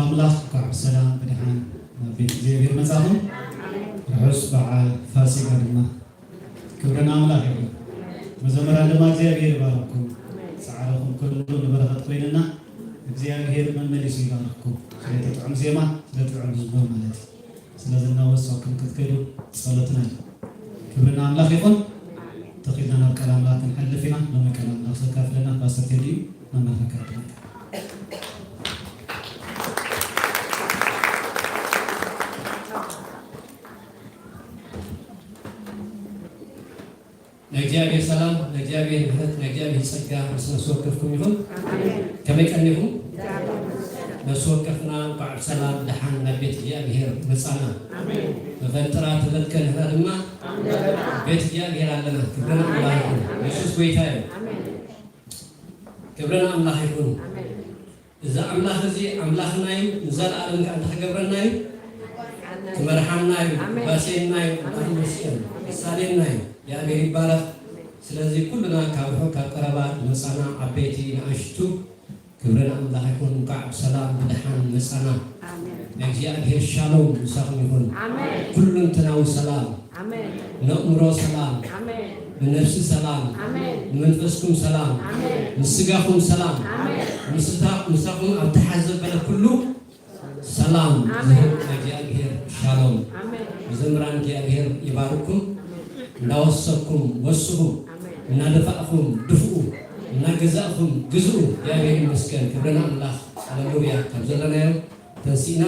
ኣምላኽ እንኳዕ ብሰላም ብድሓን ናብ ቤት እግዚኣብሔር መጻኹም። ርሑስ በዓል ፋሲጋ ድማ። ክብሪ ንኣምላኽ ይኹን። መዘምራን ድማ እግዚኣብሔር ይባርኽኩም። ጻዕርኹም ኩሉ ንበረኸት ኮይንና እግዚኣብሔር መመሊሱ ይባርኽኩም። ስለቲ ጥዑም ዜማ፣ ስለቲ ጥዑም ህዝቦም ማለት እዩ። ስለዚ እናወሰኹም ክትከዱ ጸሎትና እዩ። ክብሪ ንኣምላኽ ይኹን። ተኺልና ናብ ቃል ኣምላኽ ክንሓልፍ ኢና። ሎሚ ቃል ኣምላኽ ዘካፍለና ፓስተር ቴዲ እዩ። መመልከካ ናይ እግዚኣብሔር ሰላም፣ ናይ እግዚኣብሔር ምሕረት፣ ናይ እግዚኣብሔር ጸጋ ምስ ነፍሲ ወከፍኩም ይኹን። ከመይ ቀኒኹም? ነፍሲ ወከፍና እንኳዕ ብሰላም ደሓን ናብ ቤት እግዚኣብሔር መጻና። መፈንጥራ ተበትከ ንሕና ድማ ቤት እግዚኣብሔር ኣለና። ክብሪ ንኣምላኽ ይኹን። የሱስ ጎይታ እዩ። ክብሪ ንኣምላኽ ይኹን። እዚ ኣምላኽ እዚ ኣምላኽና እዩ፣ ንዘለኣለም ከኣ እንታይ ክገብረና እዩ? ክመርሓና እዩ፣ ኣሜን። ክባስየና እዩ፣ ኣምላኽ ይመስገን፣ ክሳልየና እዩ። እግዚኣብሔር ይባረኽ። ስለዚ ኩልና ካብ ርሑቕ ካብ ቀረባ ዝመጻና ዓበይቲ ንኣሽቱ ክብሪ ንኣምላኽ ይኹን። እንኳዕ ብሰላም ብደሓን መጻና። ኣሜን። ናይ እግዚኣብሔር ሻሎም ምሳኹም ይኹን። ኣሜን። ኩለንተናዊ ሰላም፣ ኣሜን። ነእምሮ ሰላም፣ ኣሜን። ንነፍሲ ሰላም፣ ኣሜን። ንመንፈስኩም ሰላም፣ ኣሜን። ንስጋኹም ሰላም፣ ኣሜን። ምስታ-፣ ምሳኹም ኣብ ተሓዘ በለ ኩሉ ሰላም ኣሜን። ዝህብ እግዚኣብሔር ሻሎም። ኣሜን። መዘምራን እግዚኣብሔር ይባርኩም። ኣሜን። እንዳወሰኩም ወስኹ፣ ኣሜን። እናደፋእኹም ድፍኡ፣ እናገዛእኹም ግዝኡ። እግዚኣብሔር ይመስገን። ክብሪ ንኣምላኽ። ሃሌሉያ። ካብ ዘለናዮ ተንሲእና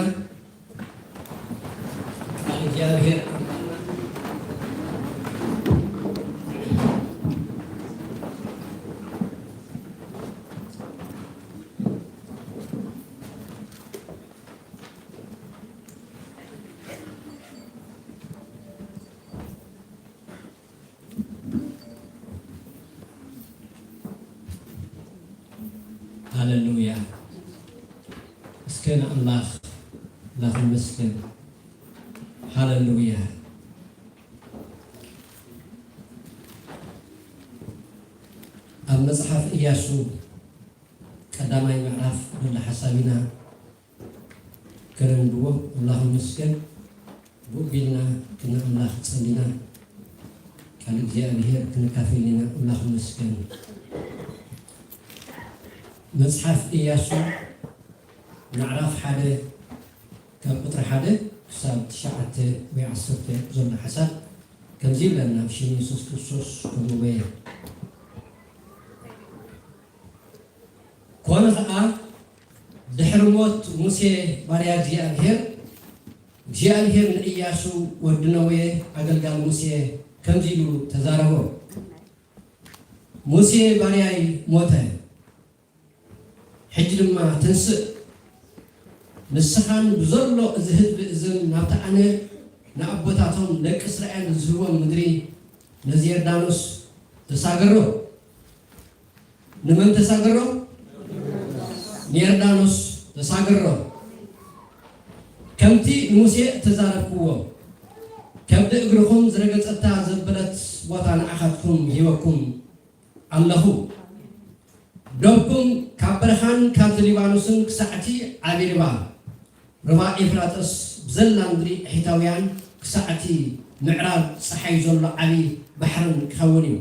ቃል እግዚኣብሔር ሃሌሉያ። እስከ ንኣምላኽ፣ ኣምላኽ ይመስገን። ሃሌሉያ። ኣብ መጽሓፍ ኢያሱ ቀዳማይ ምዕራፍ ዘሎ ሓሳብ ኢና ከነንብቦ። ኣምላኽ ይመስገን። ብኡ ቢልና ክነ ኣምላኽ ጸሊና ቃል እግዚኣብሔር ክንካፈል ኢና። ኣምላኽ ይመስገን። መጽሓፍ ኢያሱ ምዕራፍ ሓደ ካብ ቁጽሪ ሓደ ክሳብ ትሽዓተ ወይ ዓሰርተ ዘሎ ሓሳብ ከምዚ ይብለና፣ ብሽም የሱስ ክርስቶስ ከምኡ በየ። ኮነ ኸኣ ድሕሪ ሞት ሙሴ ባርያ እግዚኣብሔር፣ እግዚኣብሔር ንእያሱ ወዲ ነዌ ኣገልጋሊ ሙሴ ከምዚ ኢሉ ተዛረቦ። ሙሴ ባርያይ ሞተ፣ ሕጂ ድማ ትንስእ፣ ንስኻን ብዘሎ እዚ ህዝቢ እዝን ናብቲ ኣነ ንኣቦታቶም ደቂ እስራኤል ዝህቦም ምድሪ ነዚ ዮርዳኖስ ተሳገሮ። ንመን ተሳገሮ? ንዮርዳኖስ ተሳገሮ። ከምቲ ንሙሴ እተዛረብክዎ፣ ከብዲ እግርኹም ዝረገጸታ ዘበለት ቦታ ንኣኻትኩም ሂበኩም ኣለኹ። ዶብኩም ካብ በረኻን ካብዚ ሊባኖስን ክሳዕቲ ዓቢ ርባ፣ ርባ ኤፍራጥስ፣ ብዘላ ምድሪ ሒታውያን ክሳዕቲ ምዕራብ ጸሓይ ዘሎ ዓቢ ባሕርን ክኸውን እዩ።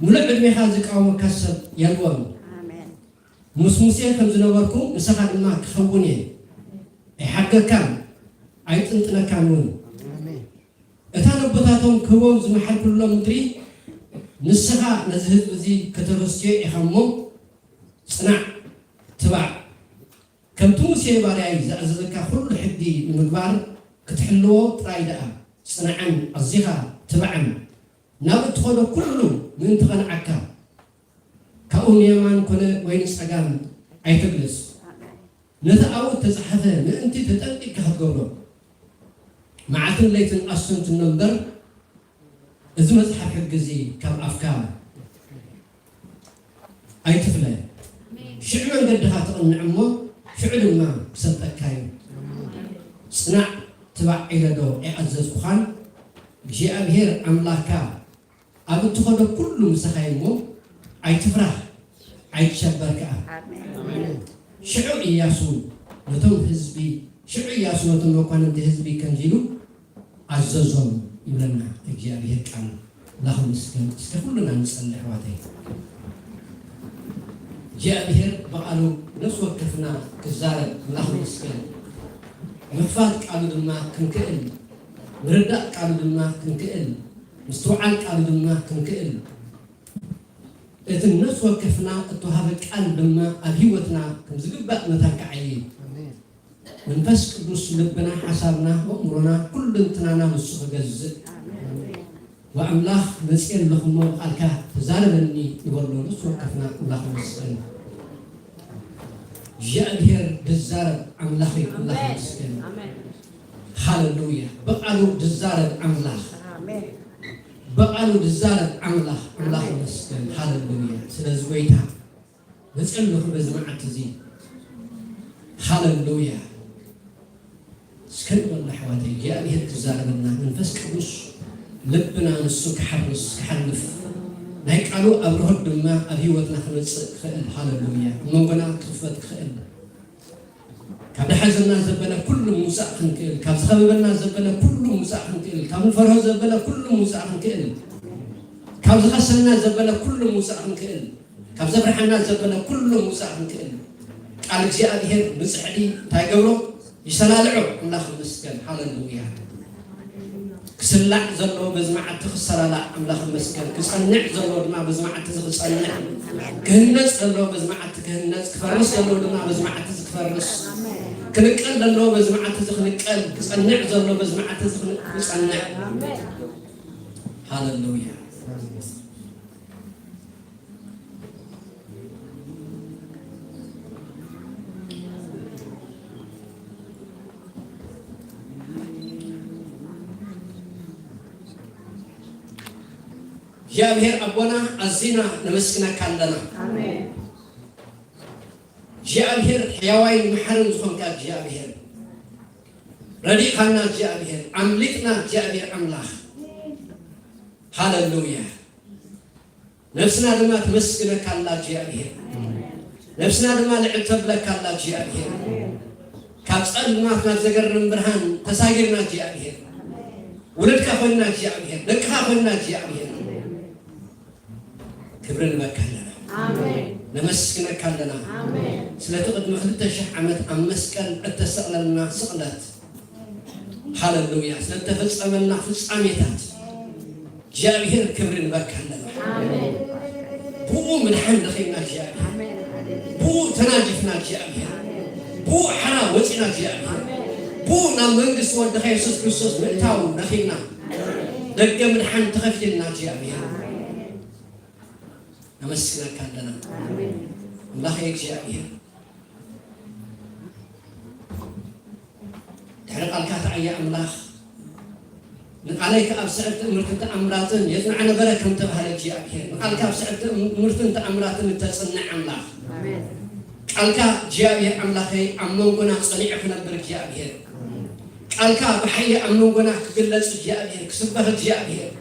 ምሉእ ዕድሜኻ ዝቃወመካ ሰብ የልቦን። ኣሜን። ምስ ሙሴ ከም ዝነበርኩ ንስኻ ድማ ክኸውን እየ። ኣይሓድገካን ኣይጥንጥነካን እውን። ኣሜን። እታ ነቦታቶም ክህቦም ዝመሓልኩሎም ምድሪ ንስኻ ነዚ ህዝቢ እዚ ከተረስትዮ ኢኻ እሞ ጽናዕ፣ ትባዕ። ከምቲ ሙሴ ባርያይ ዝኣዘዘካ ኩሉ ሕጊ ንምግባር ክትሕልዎ ጥራይ ደኣ ጽናዕን ኣዚኻ ትባዕን። ናብ እትኸዶ ኩሉ ምእንቲ ቐንዓካ፣ ካብኡ ንየማን ኮነ ወይ ንጸጋም ኣይትግልስ። ነቲ ኣብኡ እተጻሕፈ ምእንቲ ተጠንቂቕካ ክትገብሮ፣ መዓልትን ለይትን ኣስተንትኖ እምበር፣ እዚ መጽሓፍ ሕጊ እዚ ካብ ኣፍካ ኣይትፍለ። ሽዑ መንገድኻ ትቕንዕ እሞ፣ ሽዑ ድማ ክሰልጠካ እዩ። ጽናዕ፣ ትባዕ ኢለ ዶ ኣይኣዘዝኩኻን? እግዚኣብሄር ኣምላኽካ ኣብ እትኸዶ ኩሉ ምሳኻ እዩ እሞ፣ ኣይትፍራህ፣ ኣይትሸበር ከኣ። ኣሜን። ሽዑ ኢያሱ ነቶም ህዝቢ ሽዑ ኢያሱ ነቶም መኳንንቲ ህዝቢ ከምዚ ኢሉ ኣዘዞም ይብለና እግዚኣብሔር ቃል። ኣምላኽ ይመስገን። እስከ ኩልና ንጸሊ ኣሕዋተይ። እግዚኣብሔር ብቓሉ ነፍሲ ወከፍና ክዛረብ ኣምላኽ ይመስገን። ምኽፋት ቃሉ ድማ ክንክእል፣ ምርዳእ ቃሉ ድማ ክንክእል፣ ምስትውዓል ቃሉ ድማ ክንክእል፣ እቲ ነፍሲ ወከፍና እተዋህበ ቃል ድማ ኣብ ህይወትና ከም ዝግባእ መታን ከዓዪ እዩ። ኣሜን። መንፈስ ቅዱስ ልብና፣ ሓሳብና፣ ኣእምሮና፣ ኩሉ እንትናና ንሱ ክገዝእ። ኣሜን። ወኣምላኽ መጽየ ኣለኹ እሞ ብቓልካ ተዛረበኒ ይበሎ። ንሱ ወከፍና ኣምላኽ ይመስገን። እግዚኣብሔር ድዛረብ ኣምላኽ እዩ። ኣምላኽ ኣሜን። ይመስገን። ኣሜን። ሃሌሉያ። ብቓሉ ድዛረብ ኣምላኽ። ኣሜን። ብቓሉ ድዛረብ ኣምላኽ። ኣምላኽ ኣሜን። ይመስገን። ሃሌሉያ። ስለዚ ጎይታ መጸለኹ በዚ መዓልቲ እዚ። ሃሌሉያ። እስከ ንበል ኣሕዋተይ፣ እግዚኣብሔር ክዛረበና፣ መንፈስ ቅዱስ ልብና ንሱ ክሓርስ፣ ክሓልፍ፣ ናይ ቃሉ ኣብርሆት ድማ ኣብ ህይወትና ክመጽእ ክኽእል። ሃሌሉያ። ኣብ መንጎና ክኽፈት ክኽእል። ካብ ዝሓዘና ዘበለ ኩሉ ምውጻእ ክንክእል፣ ካብ ዝኸበበና ዘበለ ኩሉ ምውጻእ ክንክእል፣ ካብ ንፈርሆ ዘበለ ኩሉ ምውጻእ ክንክእል፣ ካብ ዝኸሰልና ዘበለ ኩሉ ምውጻእ ክንክእል፣ ካብ ዘፍርሓና ዘበለ ኩሉ ምውጻእ ክንክእል፣ ቃል እግዚኣብሔር ብጽሕዲ እንታይ ገብሮ? ይሰላልዖ። ኣምላኽ ይመስገን። ሃሌሉያ። ክስላዕ ዘለዎ በዚ መዓልቲ ክሰላላዕ ኣምላኽ ይመስገን። ክጸንዕ ዘለዎ ድማ በዚ መዓልቲ እዚ ክጸንዕ። ክህነጽ ዘለዎ በዚ መዓልቲ ክህነጽ። ክፈርስ ዘለዎ ድማ በዚ መዓልቲ እዚ ክፈርስ። ክንቀል ዘለዎ በዚ መዓልቲ እዚ ክንቀል። ክጸንዕ ዘለዎ በዚ መዓልቲ እዚ ክን-፣ ክጸንዕ። ሃሌሉያ። እግዚኣብሔር ኣቦና ኣዚና ነመስግነካ ኣለና። ኣሜን። እግዚኣብሔር ሕያዋይን መሓርን ዝኾንካ እግዚኣብሔር፣ ረዲእኻና እግዚኣብሔር፣ ኣምሊጥና እግዚኣብሔር ኣምላኽ። ሃሌሉያ። ነፍስና ድማ ትመስግነካ ኣላ እግዚኣብሔር። ነፍስና ድማ ልዕል ተብለካ ኣላ እግዚኣብሔር። ካብ ጸልማት ናብ ዘገርም ብርሃን ተሳጊርና እግዚኣብሔር። ውሉድካ ኮይንና እግዚኣብሔር፣ ደቅኻ ኮይንና እግዚኣብሔር። ክብሪ ንበካ ኣለና። ኣሜን። ነመስግነካ ኣለና። ኣሜን። ስለቲ ቅድሚ ክልተ ሽሕ ዓመት ኣብ መስቀል እተሰቕለልና ስቕለት። ሃሌሉያ። ስለተፈጸመልና ፍጻሜታት እግዚኣብሔር ክብሪ ንበካ ኣለና። ኣሜን። ብኡ ምድሓን ረኺብና እግዚኣብሔር። ኣሜን። ብኡ ተናጂፍና እግዚኣብሔር። ብኡ ሓራ ወፂና እግዚኣብሔር። ብኡ ናብ መንግስቲ ወድኻ የሱስ ክርስቶስ ምእታው ረኺብና። ደገ ምድሓን ተኸፊልና እግዚኣብሔር። ነመስግነካ ኣለና። ኣሜን። ኣምላኸይ እግዚኣብሔር፣ ድሕሪ ቃልካ ተዓያ ኣምላኽ፣ ንቃለይ ከኣ ኣብ ስዕርቲ እምርትን ተኣምራትን የጽንዓ ነበረ ከም ተባህለ እግዚኣብሔር፣ ንቃልካ ኣብ ስዕርቲ እምርትን ተኣምራትን እተጽንዕ ኣምላኽ፣ ኣሜን። ቃልካ እግዚኣብሔር ኣምላኸይ ኣብ መንጎና ጸኒዑ ክነብር እግዚኣብሔር፣ ቃልካ ብሓይሊ ኣብ መንጎና ክግለጽ እግዚኣብሔር፣ ክስበኽ እግዚኣብሔር፣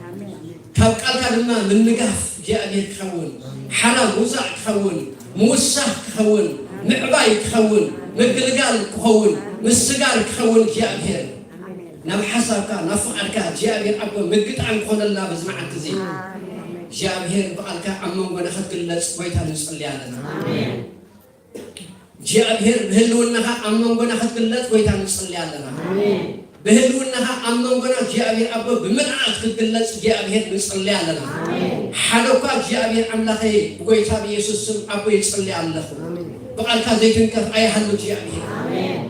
ካብ ቃልካ ድማ ምንጋፍ እግዚኣብሔር ክኸውን፣ ሓራ ምውጻእ ክኸውን፣ ምውሳኽ ክኸውን፣ ምዕባይ ክኸውን፣ ምግልጋል ክኸውን፣ ምስጋር ክኸውን እግዚኣብሔር፣ ናብ ሓሳብካ፣ ናብ ፍቓድካ እግዚኣብሔር ኣቦ ምግጣም ክኾነልና በዚ መዓልቲ እዚ። እግዚኣብሔር ብቓልካ ኣብ መንጎና ክትግለጽ ጎይታ ንጽሊ ኣለና። እግዚኣብሔር ብህልውናኻ ኣብ መንጎና ክትግለጽ ጎይታ ንጽሊ ኣለና። ኣሜን። ብህልውናኻ ኣብ መንጎና እግዚኣብሔር ኣቦ ብምልኣት ክትግለጽ እግዚኣብሔር ንጽሊ ኣለና። ኣሜን። ሓደ እኳ እግዚኣብሔር ኣምላኸይ ብጎይታ ብኢየሱስ ስም ኣቦ ይጽሊ ኣለኹ። ኣሜን። ብቓልካ ዘይትንከፍ ኣይሃሉ እግዚኣብሔር። ኣሜን።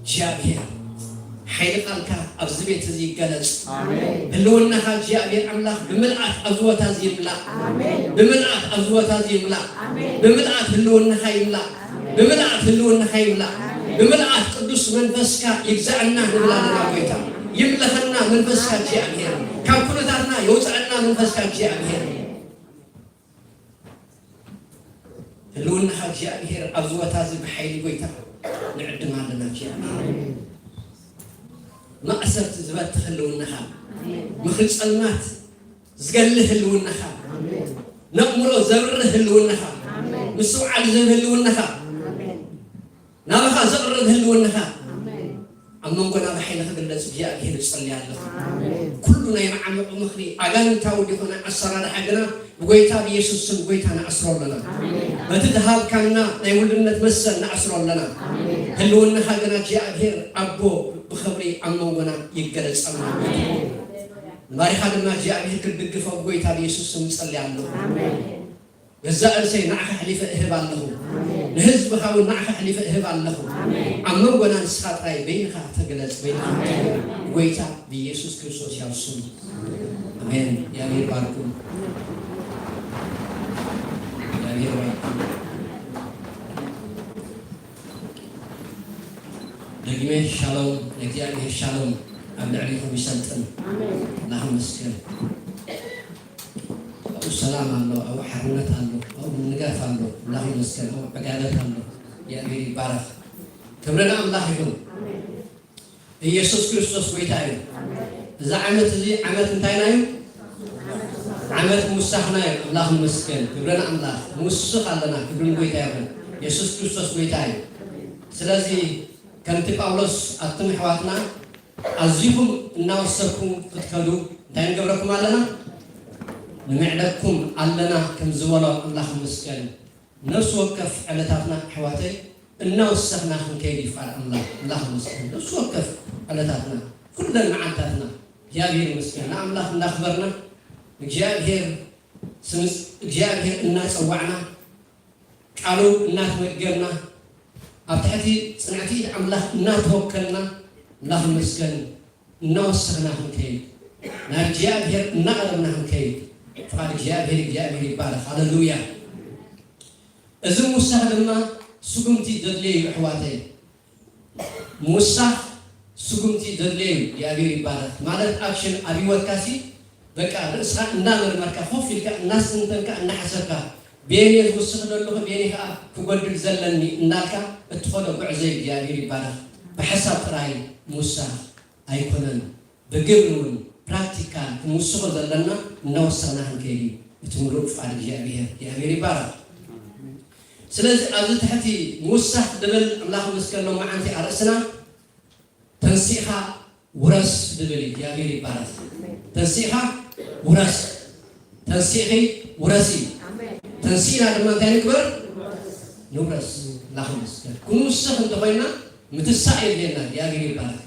እግዚኣብሔር ሓይሊ ቃልካ ኣብዚ ቤት እዚ ይገለጽ። ኣሜን። ህልውናኻ እግዚኣብሔር ኣምላኽ ብምልኣት ኣብዚ ቦታ እዚ ይምላእ። ኣሜን። ብምልኣት ኣብዚ ቦታ እዚ ይምላእ። ኣሜን። ብምልኣት ህልውናኻ ይምላእ። ኣሜን። ብምልኣት ህልውናኻ ይምላእ። ኣሜን። ብምልኣት ቅዱስ መንፈስካ ይግዛእና ንብል ኣለና ጎይታ። ይምለኸና መንፈስካ እግዚኣብሔር። ካብ ኩነታትና የውፅኣና መንፈስካ እግዚኣብሔር። ህልውናኻ እግዚኣብሔር ኣብዚ ቦታ እዚ ብሓይሊ ጎይታ ንዕድም ኣለና እግዚኣብሔር። ማእሰርቲ ዝበትኽ ህልውናኻ፣ ምኽሪ ጸልማት ዝገልህ ህልውናኻ፣ ነእምሮ ዘብርህ ህልውናኻ፣ ምስትውዓል ዝህብ ህልውናኻ፣ ናባኻ ዘቕርብ ህልውናኻ ኣብ መንጎና ብሓይሊ ክግለጽ እግዚኣብሔር እጸሊ ኣለኹ። ኩሉ ናይ መዓሙቕ ምኽሪ ኣጋንንታዊ ዝኾነ ኣሰራርሓ ግና ብጎይታ ብየሱስ ስም ጎይታ ንኣስሮ ኣለና። በቲ ዝሃብካና ናይ ውልድነት መሰል ንኣስሮ ኣለና። ህልውናኻ ግና እግዚኣብሔር ኣቦ ብኽብሪ ኣብ መንጎና ይገለጸልና። ንባሪኻ ድማ እግዚኣብሔር ክትድግፎ ብጎይታ ብየሱስ ስም እጸሊ ኣለኹ። ገዛእ ርእሰይ ንዓኻ ኣሕሊፈ እህብ ኣለኹ። ንህዝብኻ እውን ንዓኻ ኣሕሊፈ እህብ ኣለኹ። ኣብ መንጎና ንስኻ ጥራይ በይንኻ ተግለጽ፣ በይንኻ ተግለጽ። ጎይታ ብኢየሱስ ክርስቶስ ያው ስም። ኣሜን። እግዚኣብሔር ይባርኩም። እግዚኣብሔር ይባርኩም። ደግሜ ሻሎም፣ እግዚኣብሔር ሻሎም ኣብ ልዕሌኹም ይሰልጥን። ኣምላኽ ይመስገን። ኣብኡ ሰላም ኣሎ፣ ኣብኡ ሓርነት ኣሎ፣ ኣብኡ ምንጋፍ ኣሎ። ኣምላኽ ይመስገን። ኣብኡ ዕጋበት ኣሎ። እግዚኣብሔር ይባረኽ። ክብሪ ንኣምላኽ ይኹን። ኢየሱስ ክርስቶስ ጎይታ እዩ። እዚ ዓመት እዚ ዓመት እንታይና እዩ? ዓመት ምውሳኽና እዩ። ኣምላኽ ይመስገን። ክብሪ ንኣምላኽ። ንውስኽ ኣለና። ክብሪ ንጎይታ ይኹን። ኢየሱስ ክርስቶስ ጎይታ እዩ። ስለዚ ከምቲ ጳውሎስ ኣቱም ኣሕዋትና ኣዚኹም እናወሰኹም ክትከዱ እንታይ ንገብረኩም ኣለና? ንምዕደኩም ኣለና ከም ዝበሎ ኣምላኽ ይመስገን። ነፍሲ ወከፍ ዕለታትና ኣሕዋተይ እናወሰኽና ክንከይድ እዩ ፍቓድ ኣምላኽ። ኣምላኽ ይመስገን። ነፍሲ ወከፍ ዕለታትና ኩለን መዓልታትና እግዚኣብሔር ይመስገን። ንኣምላኽ እንዳኽበርና እግዚኣብሔር ስም እግዚኣብሔር እናጸዋዕና ቃሉ እናተመገብና ኣብ ትሕቲ ጽንዕቲ ኢድ ኣምላኽ እናተወከልና ኣምላኽ ይመስገን እናወሰኽና ክንከይድ ናብ እግዚኣብሔር እናቐረብና ክንከይድ ፍቓድ እግዚኣብሔር እግዚኣብሔር ይባረኽ። ሃለሉያ። እዚ ምውሳኽ ድማ ስጉምቲ ዘድልዮ እዩ ኣሕዋተይ። ምውሳኽ ስጉምቲ ዘድልዮ እዩ። እግዚኣብሔር ይባረኽ። ማለት ኣክሽን ኣብ ህይወትካሲ በቃ ርእስኻ እንዳመርመርካ ኮፍ ኢልካ እናስተንተንካ እናሓሰብካ በየን እየ ዝውስኽ ዘለኹ በየን ከዓ ክጎድል ዘለኒ እንዳልካ እትኸዶ ጉዕዞ እዩ። እግዚኣብሔር ይባረኽ። ብሓሳብ ጥራይ ምውሳኽ ኣይኮነን። ብግብሪ እውን ፕራክቲካል ክንውስኾ ዘለና እናወሰኽና ክንከይድ እዩ እቲ ምሉእ ፍቓድ እግዚኣብሔር። እግዚኣብሔር ይባረኽ። ስለዚ ኣብዚ ትሕቲ ምውሳኽ ድብል ኣምላኽ መስገን ሎማዓንቲ ኣርእስና ተንሲእኻ ውረስ ድብል እዩ። እግዚኣብሔር ይባረኽ። ተንሲእኻ ውረስ፣ ተንሲእኺ ውረሲ። ተንሲእና ድማ እንታይ ንግበር? ንውረስ። ኣምላኽ ይመስገን። ክንውስኽ እንተኾይና ምትሳእ የድልየና። እግዚኣብሔር ይባረኽ።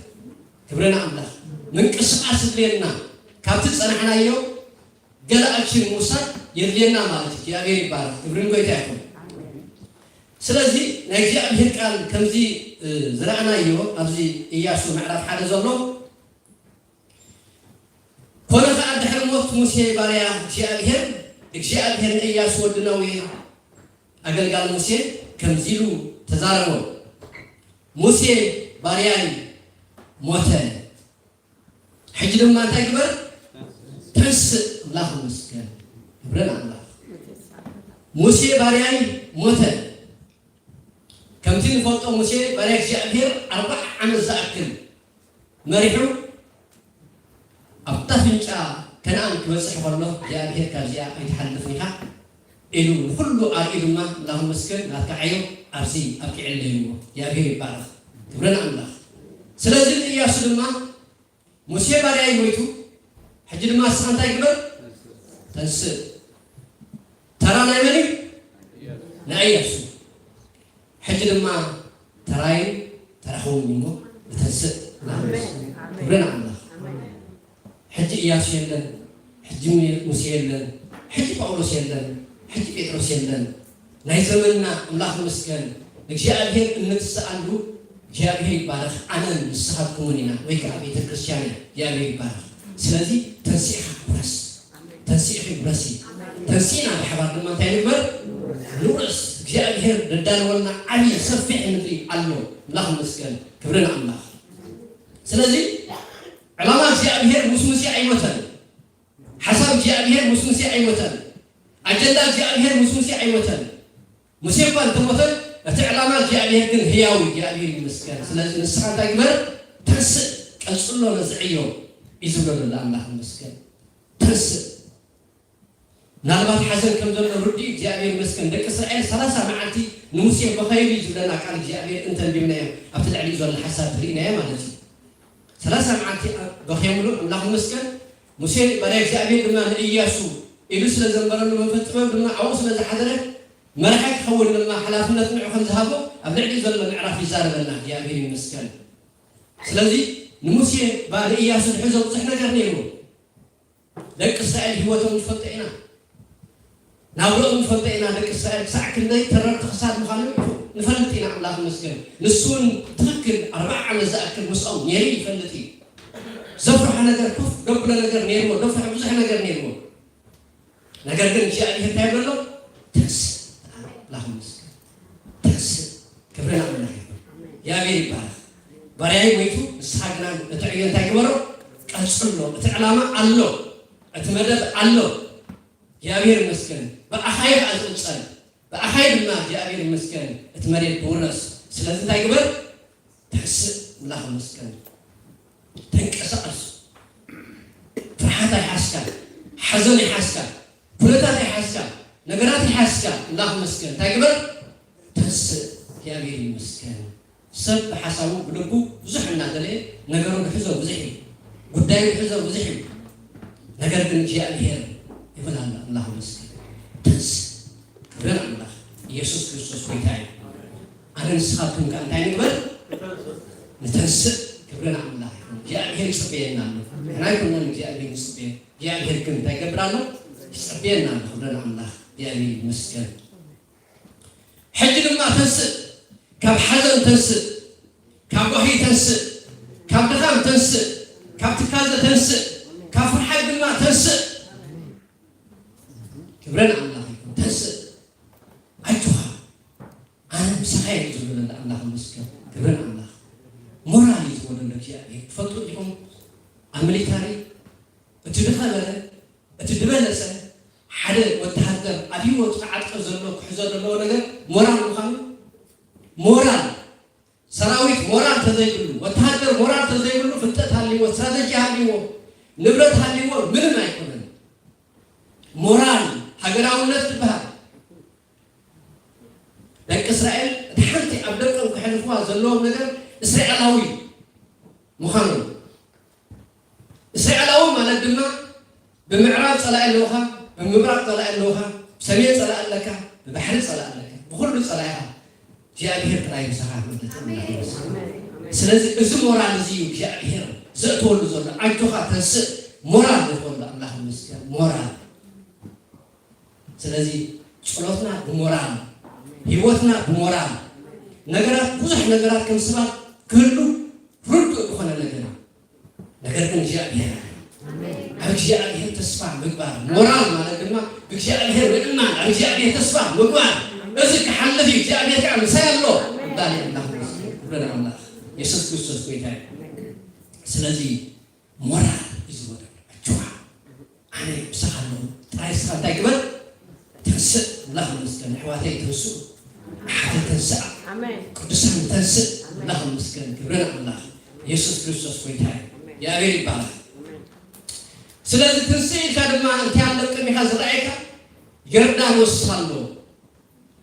ክብሪ ንኣምላኽ። ምንቅስቃስ የድልየና። ካብቲ ዝጸናሕናዮ ገለ ኣክሽን ምውሳድ የድልየና ማለት እዩ። እግዚኣብሔር ይባረኽ። ክብሪ ንጎይታ ይኹን። ስለዚ ናይ እግዚኣብሔር ቃል ከምዚ ዝረኣናዮ ኣብዚ ኢያሱ ምዕራፍ ሓደ ዘሎ ኮነ ኸዓ ድሕሪ ሞት ሙሴ ባርያ እግዚኣብሔር እግዚኣብሔር ንእያሱ ወዲ ነዌ ኣገልጋሊ ሙሴ ከምዚ ኢሉ ተዛረቦ። ሙሴ ባርያይ ሞተ። ሕጂ ድማ እንታይ ግበር? ተንስእ። ኣምላኽ ይመስገን። ክብሪ ንኣምላኽ። ሙሴ ባርያይ ሞተ። ከምቲ ንፈልጦ ሙሴ ባርያ እግዚኣብሔር ኣርብዓ ዓመት ዝኣክል መሪሑ ኣብታ ኣፍንጫ ከነኣን ክበጽሕ ከሎ እግዚኣብሔር ካብዚኣ ኣይትሓልፍን ኢኻ ኢሉ ንኹሉ ኣርእዩ ድማ ኣምላኽ ይመስገን ናትካ ዓዮ ኣብዚ ኣብቂዐለይ ኢልዎ። እግዚኣብሔር ይባረኽ። ክብሪ ንኣምላኽ። ስለዚ ንእያሱ ድማ ሙሴ ባርያይ ሞይቱ፣ ሕጂ ድማ ንስኻ እንታይ ግበር? ተንስእ። ተራ ናይ መን እዩ? ናይ እያሱ። ሕጂ ድማ ተራይ ተራኸውን እሞ ንተንስእ። ክብሪ ንኣምላኽ። ሕጂ እያሱ የለን፣ ሕጂ ሙሴ የለን፣ ሕጂ ጳውሎስ የለን፣ ሕጂ ጴጥሮስ የለን። ናይ ዘመንና ኣምላኽ ይመስገን። ንእግዚኣብሔር እንትስኣሉ እግዚኣብሔር ይባረኽ። ኣነን ንስኻትኩምን ኢና ወይ ከዓ ቤተ ክርስቲያን እያ። እግዚኣብሔር ይባረኽ። ስለዚ ተንሲእኻ ውረስ፣ ተንሲእኺ ውረሲ። ተንሲእና ብሓባር ድማ እንታይ ንግበር? ንውረስ። እግዚኣብሔር ዘዳለወልና ዓብዪ ሰፊሕ ምድሪ ኣሎ። ኣምላኽ ይመስገን። ክብሪ ንኣምላኽ። ስለዚ ዕላማ እግዚኣብሔር ምስ ሙሴ ኣይሞተን። ሓሳብ እግዚኣብሔር ምስ ሙሴ ኣይሞተን። ኣጀንዳ እግዚኣብሔር ምስ ሙሴ ኣይሞተን። ሙሴ እኳ እንተሞተ እቲ ዕላማ እግዚኣብሔር ግን ህያው እዩ። እግዚኣብሔር ይመስገን። ስለዚ ንስኻ እንታይ ግበር? ተንስእ፣ ቀጽሎ ነዚ ዕዮ እዩ ዝብሎ ዘሎ ኣምላኽ ይመስገን። ተንስእ። ምናልባት ሓዘን ከም ዘሎ ርዱእ እዩ። እግዚኣብሔር ይመስገን። ደቂ እስራኤል ሰላሳ መዓልቲ ንሙሴ በኸይሉ እዩ ዝብለና ቃል እግዚኣብሔር እንተንቢብናዮ ኣብቲ ልዕሊኡ ዘሎ ሓሳብ ትርኢናዮ ማለት እዩ። ሰላሳ መዓልቲ በኸየምሉ ኣምላኽ ይመስገን። ሙሴ ባርያ እግዚኣብሔር ድማ ንእያሱ ኢሉ ስለ ዘንበረሉ መንፈስ ጥበብ ድማ ኣብኡ ስለ ዝሓደረ መራሒ ክኸውን ድማ ሓላፍነት ንዑ ከም ዝሃቦ ኣብ ልዕሊ ዘሎ ምዕራፍ ይዛረበና እግዚኣብሔር ይመስገን። ስለዚ ንሙሴ ባ ንእያሱ ዝሕዞ ብዙሕ ነገር ነይሩ። ደቂ እስራኤል ህይወቶም ንፈልጦ ኢና፣ ናብርኦም ንፈልጦ ኢና። ደቂ እስራኤል ክሳዕ ክንደይ ተረርቲ ክሳድ ምዃኑ ንፈልጥ ኢና። ኣምላኽ ይመስገን። ንሱ እውን ትኽክል ኣርባዓ ዓመት ዝኣክል ምስኦም ነይሩ ይፈልጥ እዩ። ዘፍርሖ ነገር ኮፍ ዘብሎ ነገር ነይርዎ፣ ዘፍርሖ ብዙሕ ነገር ነይርዎ። ነገር ግን እግዚኣብሔር እንታይ ይብሎ ኣሎ? ተንስእ። ኣምላኽ ይመስገን። ተንስእ። ክብሪ ንኣምላኽ ይኹን። እግዚኣብሔር ይባረክ። ባርያይ ሞይቱ፣ ንስኻ ግና ነቲ ዕዮ እንታይ ግበሮ? ቀጽሎ። እቲ ዕላማ ኣሎ። እቲ መደብ ኣሎ። እግዚኣብሔር ይመስገን። ብኣኻ እዩ ከኣ ዝቕጸል። ብኣኻ እዩ ድማ እግዚኣብሔር ይመስገን እቲ መሬት ክውረስ። ስለዚ እንታይ ግበር? ተንስእ። ኣምላኽ ይመስገን። ተንቀሳቐስ። ፍርሓት ኣይሓዝካ፣ ሓዘን ኣይሓዝካ፣ ኩነታት ኣይሓዝካ፣ ነገራት ኣይሓዝካ። ኣምላኽ ይመስገን። እንታይ ግበር? ተንስእ። እግዚኣብሔር ይመስገን። ሰብ ብሓሳቡ ብልቡ ብዙሕ እናደለየ ነገሩ ክሕዞ ብዙሕ እዩ፣ ጉዳዩ ክሕዞ ብዙሕ እዩ። ነገር ግን እግዚኣብሔር ይብል ኣሎ። ኣምላኽ ይመስገን። ተንስእ። ክብሪ ንኣምላኽ። ኢየሱስ ክርስቶስ ጎይታ እዩ። ኣነ ንስኻትኩም ከ እንታይ ንግበር? ንተንስእ። ክብሪ ንኣምላኽ ይኹን። እግዚኣብሔር ይጽበየና ኣሎ። ንሕና ኣይኮናን እግዚኣብሔር ንጽበዮ። እግዚኣብሔር ግን እንታይ ይገብር ኣሎ? ይጸበየና ኣሎ። ክብሪ ንኣምላኽ። እግዚኣብሔር ይመስገን። ሕጂ ድማ ተንስእ። ካብ ሓዘን ተንስእ። ካብ ጓሂ ተንስእ። ካብ ድኻም ተንስእ። ካብ ትካዘ ተንስእ። ካብ ፍርሓት ድማ ተንስእ። ክብሪ ንኣምላኽ ይኹን። ተንስእ። ኣጆኻ። ኣነ ምሳኻ እየ ዝብል ዘሎ ኣምላኽ ይመስገን። ክብሪ ንኣምላኽ። ሞራል እዩ ዝወደሎ እግዚኣብሔር። ትፈልጡ ዲኹም? ኣብ ሚሊታሪ እቲ ዝኸበረ፣ እቲ ዝበለጸ ሓደ ወተሃደር ኣብ ህይወቱ ክዓጥቀ ዘሎ፣ ክሕዞ ዘለዎ ነገር ሞራል ምዃኑ፣ ሞራል፣ ሰራዊት ሞራል ተዘይብሉ፣ ወተሃደር ሞራል ተዘይብሉ፣ ፍልጠት ሃልይዎ፣ ስትራተጂ ሃልይዎ፣ ንብረት ሃልይዎ፣ ምንም ኣይኮነን። ሞራል፣ ሃገራውነት ዝበሃል ደቂ እስራኤል እቲ ሓንቲ ኣብ ደቆም ከሕልፍዋ ዘለዎም ነገር እስራኤላዊ ምዃኑ። እስራኤላዊ ማለት ድማ ብምዕራብ ጸላኢ ኣለውኻ፣ ብምብራቕ ጸላኢ ኣለውኻ፣ ብሰሜን ጸላኢ ኣለካ፣ ብባሕሪ ጸላኢ ኣለካ፣ ብኹሉ ጸላኢኻ እግዚኣብሔር ጥራይ ምሳኻ ማለት እዩ። ኣሜን። ኣሜን። ስለዚ እዚ ሞራል እዚ እዩ እግዚኣብሔር ዘእትወሉ ዘሎ። ኣጆኻ ተንስእ፣ ሞራል ዘእትወሉ ኣምላኽ ይመስገን። ሞራል። ስለዚ ጸሎትና ብሞራል፣ ህይወትና ብሞራል፣ ነገራት፣ ብዙሕ ነገራት ከም ሰባት ክህሉ ርዱእ ዝኾነ ነገር እዩ። ነገር ግን እግዚኣብሔር፣ ኣብ እግዚኣብሔር ተስፋ ምግባር፣ ሞራል ማለት ድማ ብእግዚኣብሔር ምእማን፣ ኣብ እግዚኣብሔር ተስፋ ምግባር፣ እዚ ክሓልፍ እዩ፣ እግዚኣብሔር ከዓ ምሳይ ኣሎ ምባል እዩ። ኣምላኽ ይመስገን። ክብሪ ንኣምላኽ። የሱስ ክርስቶስ ጎይታ እዩ። ስለዚ ሞራል እዩ ዝወደድ። ኣጆኻ፣ ኣነ ምሳኻ ኣለኹ። ጥራይ ንስኻ እንታይ ግበር? ተንስእ። ኣምላኽ ይመስገን። ኣሕዋተይ ተንስኡ። ኣሓተይ ተንስኣ። ኣሜን። ቅዱሳን ተንስእ። ኣሜን። ኣምላኽ ይመስገን። ክብሪ ንኣምላኽ። የሱስ ክርስቶስ ጎይታ እዩ። ኣሜን። እግዚኣብሔር ይባረክ። ኣሜን። ስለዚ ትንስእ ኢልካ ድማ እንታይ ኣሎ ቅድሚኻ ዝረኣየካ? ዮርዳኖስ ኣሎ።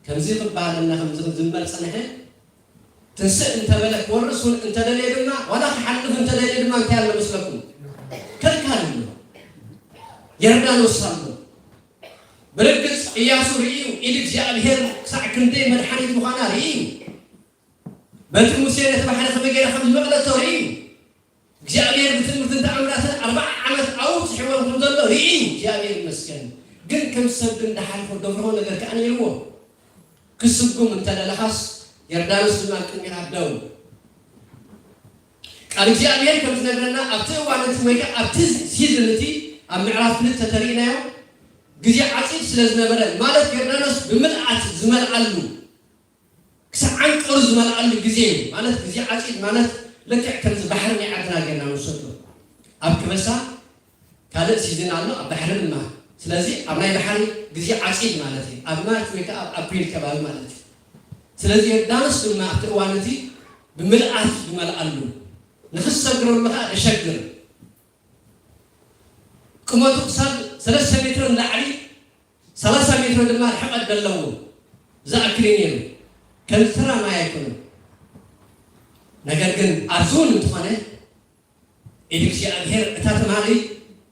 ከምዚ ክበሃለና ከምዚ ክዝመር ጸንሐ። ትንስእ እንተበለ ክወርስ እውን እንተደልየ ድማ ዋላ ክሓልፍ እንተደልየ ድማ እንታይ ኣሎ መስለኩም? ከልካል ኣሎ። ዮርዳኖስ ኣሎ። ብርግጽ ኢያሱ ርእዩ ኢድ እግዚኣብሔር ክሳዕ ክንደይ መድሓኒት ምዃና ርእዩ። በትሪ ሙሴ ነቲ ባሕሪ ከመይ ገይራ ከም ዝመቕለቶ ርእዩ። እግዚኣብሔር ብትምህርትን ተኣምራትን ኣርብዓ ዓመት ኣብኡ ጽሒዎም ከም ዘሎ ርእዩ። እግዚኣብሔር ይመስገን። ግን ከም ሰብ ግን ዝሓልፎ ደፍርሆ ነገር ከኣ ነይርዎ። ክስጉም እንተደለኻስ ዮርዳኖስ ድማ ኣብ ቅድሚኻ ደው። ቃል እግዚኣብሔር ከም ዝነግረና ኣብቲ እዋን እቲ ወይ ከዓ ኣብቲ ሲዝን እቲ ኣብ ምዕራፍ ክልተ ተሪእናዮ ግዜ ዓፂድ ስለ ዝነበረ ማለት ዮርዳኖስ ብምልኣት ዝመልኣሉ ክሳብ ዓንቀሩ ዝመልኣሉ ግዜ እዩ። ማለት ግዜ ዓፂድ ማለት ልክዕ ከምዚ ባሕሪ ናይ ዓድና ጌርና ንወሰዶ። ኣብ ከበሳ ካልእ ሲዝን ኣሎ፣ ኣብ ባሕሪ ድማ። ስለዚ ኣብ ናይ ባሕሪ ግዜ ዓፂድ ማለት እዩ። ኣብ ማርች ወይ ከዓ ኣብ ኣፕሪል ከባቢ ማለት እዩ። ስለዚ ዮርዳኖስ ድማ ኣብቲ እዋን እቲ ብምልኣት ዝመልኣሉ፣ ንኽሰግረሉ ከዓ ደሸግር። ቁመቱ ክሳብ ሰለስተ ሜትሮ ንላዕሊ፣ ሰላሳ ሜትሮ ድማ ርሕቀት ዘለዎ ዝኣክል እዩ ነይሩ። ከም ዝተራ ማይ ኣይኮነን። ነገር ግን ኣብዚ እውን እንተኾነ ኢድ እግዚኣብሔር እታ ትማሊ